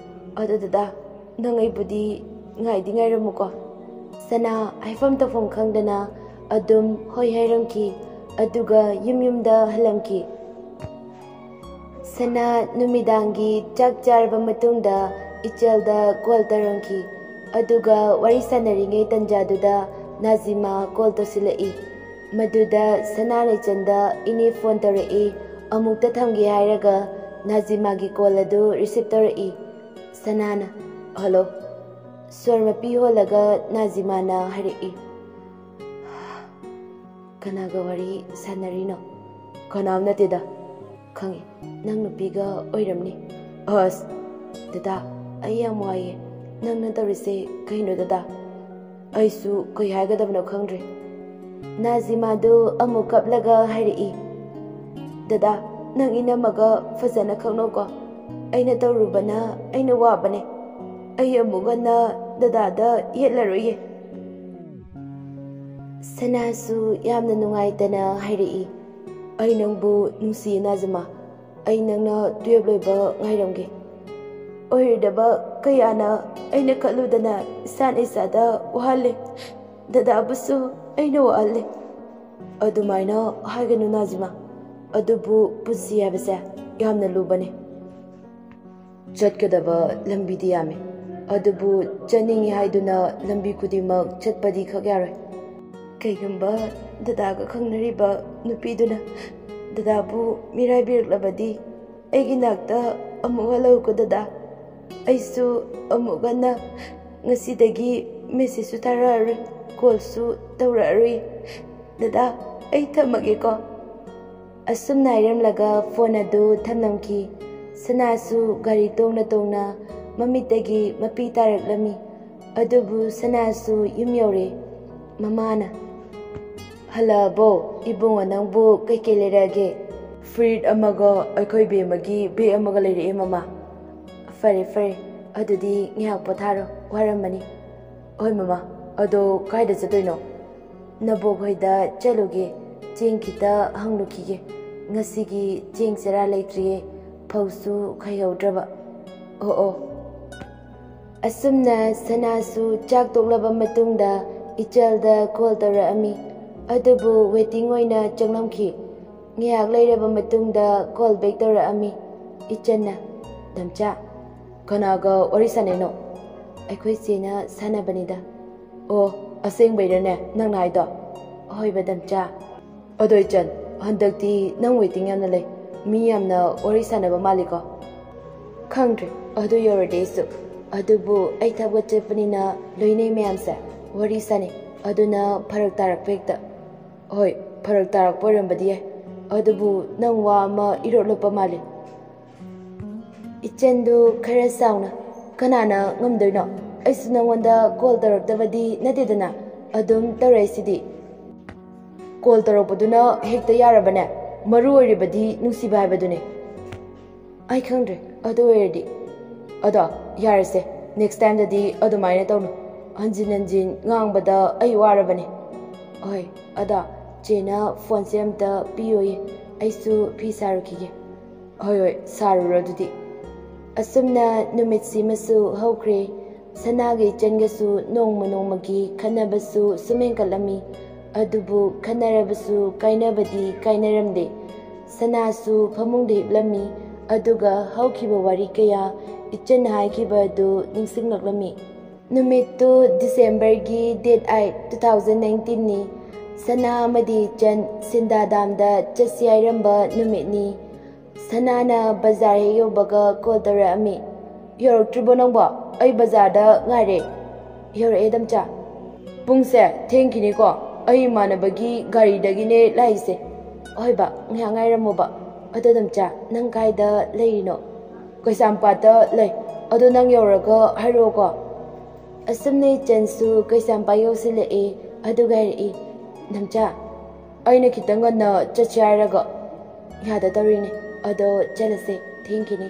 ꯑꯗꯣ ꯗꯗꯥ, ꯅꯪ ꯑꯩꯕꯨꯗꯤ ꯉꯥꯏꯗꯤ ꯉꯥꯏꯔꯝꯃꯨꯀꯣ꯫" ꯁꯅꯥ ꯍꯥꯏꯐꯝ ꯇꯧꯐꯝ ꯈꯪꯗꯅ ꯑꯗꯨꯝ ꯍꯣꯏ ꯍꯥꯏꯔꯝꯈꯤ, ꯑꯗꯨꯒ ꯌꯨꯝ ꯌꯨꯝꯗ ꯍꯜꯂꯝꯈꯤ꯫ ꯁꯅꯥ ꯅꯨꯃꯤꯗꯥꯡꯒꯤ ꯆꯥꯛ ꯆꯥꯔꯕ ꯃꯇꯨꯡꯗ ꯏꯆꯜꯗ ꯀꯣꯜ ꯇꯧꯔꯝꯈꯤ, ꯑꯗꯨꯒ ꯋꯥꯔꯤ ꯁꯥꯟꯅꯔꯤꯉꯩ ꯇꯟꯖꯥꯗꯨꯗ ꯅꯥꯖꯤꯃꯥ ꯀꯣꯜ ꯇꯧꯁꯤꯜꯂꯛꯏ꯫ ꯃꯗꯨꯗ ꯁꯅꯥꯅ ꯏꯆꯟꯗ "ꯏꯅꯦ ꯐꯣꯟ ꯇꯧꯔꯛꯏ, ꯑꯃꯨꯛꯇ ꯊꯝꯒꯦ" ꯍꯥꯏꯔꯒ ꯅꯥꯖꯤꯃꯥꯒꯤ ꯀꯣꯜ ꯑꯗꯨ ꯔꯤꯁꯤꯞ ꯇꯧꯔꯛꯏ꯫ ꯁꯅꯥꯅ, "ꯍꯜꯂꯣ꯫" ꯁꯣꯔ ꯃꯄꯤ ꯍꯣꯜꯂꯒ ꯅꯥꯖꯤꯃꯥꯅ ꯍꯥꯏꯔꯛꯏ, "ꯀꯅꯥꯒ ꯋꯥꯔꯤ ꯁꯥꯟꯅꯔꯤꯅꯣ?" "ꯀꯅꯥꯝ ꯅꯠꯇꯦꯗ꯫" "ꯈꯪꯉꯤ, ꯅꯪ ꯅꯨꯄꯤꯒ ꯑꯣꯏꯔꯝꯅꯤ꯫" "ꯑꯁ, ꯗꯗꯥ, ꯑꯩ ꯌꯥꯝ ꯋꯥꯏꯌꯦ꯫ ꯅꯪꯅ ꯇꯧꯔꯤꯁꯦ ꯀꯩꯅꯣ ꯗꯗꯥ? ꯑꯩꯁꯨ ꯀꯩ ꯍꯥꯏꯒꯗꯕꯅꯣ ꯈꯪꯗ꯭ꯔꯦ꯫" ꯅꯥꯖꯤꯃꯥꯗꯨ ꯑꯃꯨꯛ ꯀꯞꯂꯒ ꯍꯥꯏꯔꯛꯏ, "ꯗꯗꯥ, ꯅꯪ ꯏꯅꯝꯃꯒ ꯐꯖꯅ ꯈꯪꯅꯧꯀꯣ꯫ ꯑꯩꯅ ꯇꯧꯔꯨꯕꯅ ꯑꯩꯅ ꯋꯥꯕꯅꯦ꯫ ꯑꯩ ꯑꯃꯨꯛ ꯍꯟꯅ ꯗꯗꯥꯗ ꯌꯦꯠꯂꯔꯣꯏꯌꯦ꯫" ꯁꯅꯥꯁꯨ ꯌꯥꯝꯅ ꯅꯨꯡꯉꯥꯏꯇꯅ ꯍꯥꯏꯔꯛꯏ, "ꯑꯩ ꯅꯪꯕꯨ ꯅꯨꯡꯁꯤꯌꯦ ꯅꯥꯖꯤꯃꯥ꯫ ꯑꯩ ꯅꯪꯅ ꯇꯨꯌꯦꯜꯞ ꯂꯣꯏꯕ ꯉꯥꯏꯔꯝꯒꯦ꯫ ꯑꯣꯏꯔꯣꯏꯗꯕ ꯀꯌꯥꯅ ꯑꯩꯅ ꯈꯜꯂꯨꯗꯅ ꯏꯁꯥꯅ ꯏꯁꯥꯗ ꯋꯥꯍꯜꯂꯦ꯫ ꯗꯗꯥꯕꯨꯁꯨ ꯑꯩꯅ ꯋꯥꯍꯜꯂꯦ꯫" "ꯑꯗꯨꯃꯥꯏꯅ ꯍꯥꯏꯒꯅꯨ ꯅꯥꯖꯤꯃꯥ, ꯑꯗꯨꯕꯨ ꯄꯨꯟꯁꯤ ꯍꯥꯏꯕꯁꯦ ꯌꯥꯝꯅ ꯂꯨꯕꯅꯦ꯫ ꯆꯠꯀꯗꯕ ꯂꯝꯕꯤꯗꯤ ꯌꯥꯝꯃꯤ, ꯑꯗꯨꯕꯨ ꯆꯠꯅꯤꯡꯏ ꯍꯥꯏꯗꯨꯅ ꯂꯝꯕꯤ ꯈꯨꯗꯤꯡꯃꯛ ꯆꯠꯄꯗꯤ ꯈꯛ ꯌꯥꯔꯣꯏ꯫ ꯀꯩꯒꯨꯝꯕ ꯗꯗꯥꯒ ꯈꯪꯅꯔꯤꯕ ꯅꯨꯄꯤꯗꯨꯅ ꯗꯗꯥꯕꯨ ꯃꯤꯔꯥꯏꯕꯤꯔꯛꯂꯕꯗꯤ ꯑꯩꯒꯤ ꯅꯥꯛꯇ ꯑꯃꯨꯛ ꯍꯜꯂꯛꯎꯀꯣ ꯗꯗꯥ꯫ ꯑꯩꯁꯨ ꯑꯃꯨꯛ ꯍꯟꯅ ꯉꯁꯤꯗꯒꯤ ꯃꯦꯁꯦꯖꯁꯨ ꯊꯥꯔꯛꯑꯔꯣꯏ, ꯀꯣꯜꯁꯨ ꯇꯧꯔꯛꯑꯔꯣꯏ꯫ ꯗꯗꯥ, ꯑꯩ ꯊꯝꯃꯒꯦꯀꯣ꯫ ꯑꯁꯨꯝꯅ ꯍꯥꯏꯔꯝꯂꯒ ꯐꯣꯟ ꯑꯗꯨ ꯊꯝꯂꯝꯈꯤ꯫ ꯁꯅꯥꯁꯨ ꯒꯥꯔꯤ ꯇꯣꯡꯅ ꯇꯣꯡꯅ ꯃꯃꯤꯠꯇꯒꯤ ꯃꯄꯤ ꯇꯥꯔꯛꯂꯝꯃꯤ꯫ ꯑꯗꯨꯕꯨ ꯁꯅꯥꯁꯨ ꯌꯨꯝ ꯌꯧꯔꯦ꯫ ꯃꯃꯥꯅ, "ꯍꯜꯂꯛꯑꯕꯣ? ꯏꯕꯨꯡꯉꯣ, ꯅꯪꯕꯨ ꯀꯩꯀꯩ ꯂꯩꯔꯛꯑꯒꯦ?" "ꯐꯨꯔꯤꯠ ꯑꯃꯒ ꯑꯩꯈꯣꯏ ꯕꯦꯝꯃꯒꯤ ꯕꯦꯒ ꯑꯃꯒ ꯂꯩꯔꯛꯑꯦ, ꯃꯃꯥ꯫" "ꯐꯔꯦ, ꯐꯔꯦ꯫ ꯑꯗꯨꯗꯤ ꯉꯥꯏꯍꯥꯛ ꯄꯣꯊꯥꯔꯣ, ꯋꯥꯔꯝꯃꯅꯤ꯫" "ꯍꯣꯏ, ꯃꯃꯥ꯫ ꯑꯗꯣ ꯀꯥꯏꯗ ꯆꯠꯇꯣꯏꯅꯣ?" "ꯅꯕꯣꯛ ꯍꯣꯏꯗ ꯆꯠꯂꯨꯒꯦ, ꯆꯦꯡ ꯈꯤꯇ ꯍꯪꯂꯨꯈꯤꯒꯦ꯫ ꯉꯁꯤꯒꯤ ꯆꯦꯡ ꯆꯔꯥ ꯂꯩꯇ꯭ꯔꯤꯌꯦ, ꯐꯧꯁꯨ ꯈꯩꯍꯧꯗ꯭ꯔꯕ꯫" "ꯑꯣ, ꯑꯣ꯫" ꯑꯁꯨꯝꯅ ꯁꯅꯥꯁꯨ ꯆꯥꯛ ꯇꯣꯛꯂꯕ ꯃꯇꯨꯡꯗ ꯏꯆꯜꯗ ꯀꯣꯜ ꯇꯧꯔꯛꯑꯝꯃꯤ, ꯑꯗꯨꯕꯨ ꯋꯦꯇꯤꯡ ꯑꯣꯏꯅ ꯆꯪꯂꯝꯈꯤ꯫ ꯉꯥꯏꯍꯥꯛ ꯂꯩꯔꯕ ꯃꯇꯨꯡꯗ ꯀꯣꯜ ꯕꯦꯛ ꯇꯧꯔꯛꯑꯝꯃꯤ꯫ ꯏꯆꯟꯅ, "ꯗꯝꯆꯥ, ꯀꯅꯥꯒ ꯋꯥꯔꯤ ꯁꯥꯟꯅꯩꯅꯣ?" "ꯑꯩꯈꯣꯏ ꯆꯦꯅ ꯁꯥꯟꯅꯕꯅꯤꯗ꯫" "ꯑꯣ, ꯑꯁꯦꯡꯕꯩꯔꯅꯦ ꯅꯪꯅ ꯍꯥꯏꯗꯣ?" "ꯍꯣꯏꯕ, ꯗꯝꯆꯥ꯫" "ꯑꯗꯣ ꯏꯆꯟ, ꯍꯟꯗꯛꯇꯤ ꯅꯪ ꯋꯦꯇꯤꯡ ꯌꯥꯝꯅ ꯂꯩ, ꯃꯤ ꯌꯥꯝꯅ ꯋꯥꯔꯤ ꯁꯥꯟꯅꯕ ꯃꯥꯜꯂꯤꯀꯣ?" "ꯈꯪꯗ꯭ꯔꯦ, ꯑꯗꯨ ꯌꯧꯔꯗꯤ ꯑꯩꯁꯨ꯫ ꯑꯗꯨꯕꯨ ꯑꯩ ꯊꯕꯛ ꯆꯠꯄꯅꯤꯅ ꯂꯣꯏꯅꯩ ꯃꯌꯥꯝꯁꯦ ꯋꯥꯔꯤ ꯁꯥꯟꯅꯩ, ꯑꯗꯨꯅ ꯐꯔꯛ ꯇꯥꯔꯛꯄ ꯍꯦꯛꯇ꯫" "ꯍꯣꯏ, ꯐꯔꯛ ꯇꯥꯔꯛꯄ ꯑꯣꯏꯔꯝꯕꯗꯤ ꯌꯥꯏ, ꯑꯗꯨꯕꯨ ꯅꯪ ꯋꯥ ꯑꯃ ꯏꯔꯣꯠꯂꯛꯄ ꯃꯥꯜꯂꯤ꯫" ꯏꯆꯟꯗꯨ ꯈꯔ ꯆꯥꯎꯅ, "ꯀꯅꯥꯅ ꯉꯝꯗꯣꯏꯅꯣ? ꯑꯩꯁꯨ ꯅꯪꯉꯣꯟꯗ ꯀꯣꯜ ꯇꯧꯔꯛꯇꯕꯗꯤ ꯅꯠꯇꯦꯗꯅ, ꯑꯗꯨꯝ ꯇꯧꯔꯛꯏꯁꯤꯗꯤ꯫" "ꯀꯣꯜ ꯇꯧꯔꯛꯄꯗꯨꯅ ꯍꯦꯛꯇ ꯌꯥꯔꯕꯅꯦ, ꯃꯔꯨ ꯑꯣꯏꯔꯤꯕꯗꯤ ꯅꯨꯡꯁꯤꯕ ꯍꯥꯏꯕꯗꯨꯅꯦ꯫" "ꯑꯩ ꯈꯪꯗ꯭ꯔꯦ, ꯑꯗꯨ ꯑꯣꯏꯔꯗꯤ꯫" "ꯑꯗꯣ ꯌꯥꯔꯦꯁꯦ, ꯅꯦꯛꯁ ꯇꯥꯏꯝꯗꯗꯤ ꯑꯗꯨꯃꯥꯏꯅ ꯇꯧꯅꯨ꯫ ꯍꯟꯖꯤꯟ ꯍꯟꯖꯤꯟ ꯉꯥꯡꯕꯗ ꯑꯩ ꯋꯥꯔꯕꯅꯦ꯫" "ꯍꯣꯏ, ꯑꯗꯣ ꯆꯦꯅ ꯐꯣꯟꯁꯦ ꯑꯝꯇ ꯄꯤꯌꯣꯌꯦ, ꯑꯩꯁꯨ ꯐꯤ ꯁꯥꯔꯨꯈꯤꯒꯦ꯫" "ꯍꯣꯏ, ꯍꯣꯏ, ꯁꯥꯔꯨꯔꯣ ꯑꯗꯨꯗꯤ꯫" ꯑꯁꯨꯝꯅ ꯅꯨꯃꯤꯠꯁꯤꯃꯁꯨ ꯍꯧꯈ꯭ꯔꯦ꯫ ꯁꯅꯥꯒ ꯏꯆꯟꯒꯁꯨ ꯅꯣꯡꯃ ꯅꯣꯡꯃꯒꯤ ꯈꯠꯅꯕꯁꯨ ꯁꯨꯝ ꯍꯦꯟꯒꯠꯂꯝꯃꯤ꯫ ꯑꯗꯨꯕꯨ ꯈꯠꯅꯔꯕꯁꯨ ꯀꯥꯏꯅꯕꯗꯤ ꯀꯥꯏꯅꯔꯝꯗꯦ꯫ ꯁꯅꯥꯁꯨ ꯐꯃꯨꯡꯗ ꯍꯤꯞꯂꯝꯃꯤ, ꯑꯗꯨꯒ ꯍꯧꯈꯤꯕ ꯋꯥꯔꯤ ꯀꯌꯥ ꯏꯆꯟꯅ ꯍꯥꯏꯈꯤꯕ ꯑꯗꯨ ꯅꯤꯡꯁꯤꯡꯂꯛꯂꯝꯃꯤ꯫ ꯅꯨꯃꯤꯠꯇꯨ ꯗꯤꯁꯦꯝꯕꯔꯒꯤ date eight, two thousand nineteen ꯅꯤ꯫ ꯁꯅꯥ ꯑꯃꯗꯤ ꯏꯆꯟ ꯁꯤꯟꯗꯥ ꯗꯥꯝꯗ ꯆꯠꯁꯤ ꯍꯥꯏꯔꯝꯕ ꯅꯨꯃꯤꯠꯅꯤ꯫ ꯁꯅꯥꯅ ꯕꯖꯥꯔ ꯍꯦꯛ ꯌꯧꯕꯒ call ꯇꯧꯔꯛꯑꯝꯃꯤ꯫ "ꯌꯧꯔꯛꯇ꯭ꯔꯤꯕꯣ ꯅꯪꯕꯣ? ꯑꯩ ꯕꯖꯥꯔꯗ ꯉꯥꯏꯔꯦ꯫" "ꯌꯧꯔꯛꯑꯦ ꯗꯝꯆꯥ꯫" "ꯄꯨꯡꯁꯦ ꯊꯦꯡꯈꯤꯅꯤꯀꯣ, ꯑꯩ ꯏꯃꯥꯟꯅꯕꯒꯤ ꯒꯥꯔꯤꯗꯒꯤꯅꯦ ꯂꯥꯛꯏꯁꯦ꯫" "ꯍꯣꯏ ꯕꯥ, ꯉꯥꯏꯍꯥꯛ ꯉꯥꯏꯔꯝꯃꯣꯕ꯫ ꯑꯗꯣ ꯗꯝꯆꯥ, ꯅꯪ ꯀꯥꯏꯗ ꯂꯩꯔꯤꯅꯣ?" "ꯀꯩꯁꯥꯝꯄꯥꯠꯇ ꯂꯩ꯫ ꯑꯗꯣ ꯅꯪ ꯌꯧꯔꯒ ꯍꯥꯏꯔꯛꯑꯣꯀꯣ꯫" ꯑꯁꯨꯝꯅ ꯏꯆꯟꯁꯨ ꯀꯩꯁꯥꯝꯄꯥꯠ ꯌꯧꯁꯤꯜꯂꯛꯑꯦ꯫ ꯑꯗꯨꯒ ꯍꯥꯏꯔꯛꯏ, "ꯗꯝꯆꯥ, ꯑꯩꯅ ꯈꯤꯇꯪ ꯉꯟꯅ ꯆꯠꯁꯦ ꯍꯥꯏꯔꯒ ꯌꯥꯗ ꯇꯧꯔꯤꯅꯦ꯫ ꯑꯗꯣ ꯆꯠꯂꯁꯦ, ꯊꯦꯡꯈꯤꯅꯤ꯫"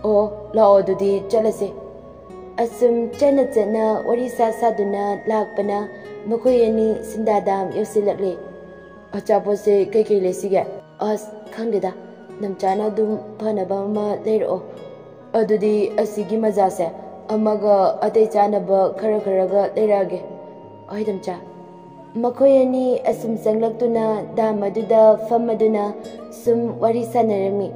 "ꯑꯣ, ꯂꯥꯛꯑꯣ ꯑꯗꯨꯗꯤ ꯆꯠꯂꯁꯦ꯫" ꯑꯁꯨꯝ ꯆꯠꯅ ꯆꯠꯅ ꯋꯥꯔꯤ ꯁꯥ ꯁꯥꯗꯨꯅ ꯂꯥꯛꯄꯅ ꯃꯈꯣꯏ ꯑꯅꯤ ꯁꯤꯟꯗꯥ ꯗꯥꯝ ꯌꯧꯁꯤꯜꯂꯛꯂꯦ꯫ "ꯑꯆꯥꯄꯣꯠꯁꯦ ꯀꯩꯀꯩ ꯂꯩꯁꯤꯒꯦ?" "ꯑꯁ, ꯈꯪꯗꯦꯗ, ꯗꯝꯆꯥꯅ ꯑꯗꯨꯝ ꯐꯅꯕ ꯑꯃ ꯂꯩꯔꯛꯑꯣ꯫" "ꯑꯗꯨꯗꯤ ꯑꯁꯤꯒꯤ ꯃꯖꯥꯁꯦ ꯑꯃꯒ ꯑꯇꯩ ꯆꯥꯅꯕ ꯈꯔ ꯈꯔꯒ ꯂꯩꯔꯛꯑꯒꯦ꯫" "ꯍꯣꯏ ꯗꯝꯆꯥ꯫" ꯃꯈꯣꯏ ꯑꯅꯤ ꯑꯁꯨꯝ ꯆꯪꯂꯛꯇꯨꯅ ꯗꯥꯝ ꯑꯗꯨꯗ ꯐꯝꯃꯗꯨꯅ ꯁꯨꯝ ꯋꯥꯔꯤ ꯁꯥꯟꯅꯔꯝꯃꯤ꯫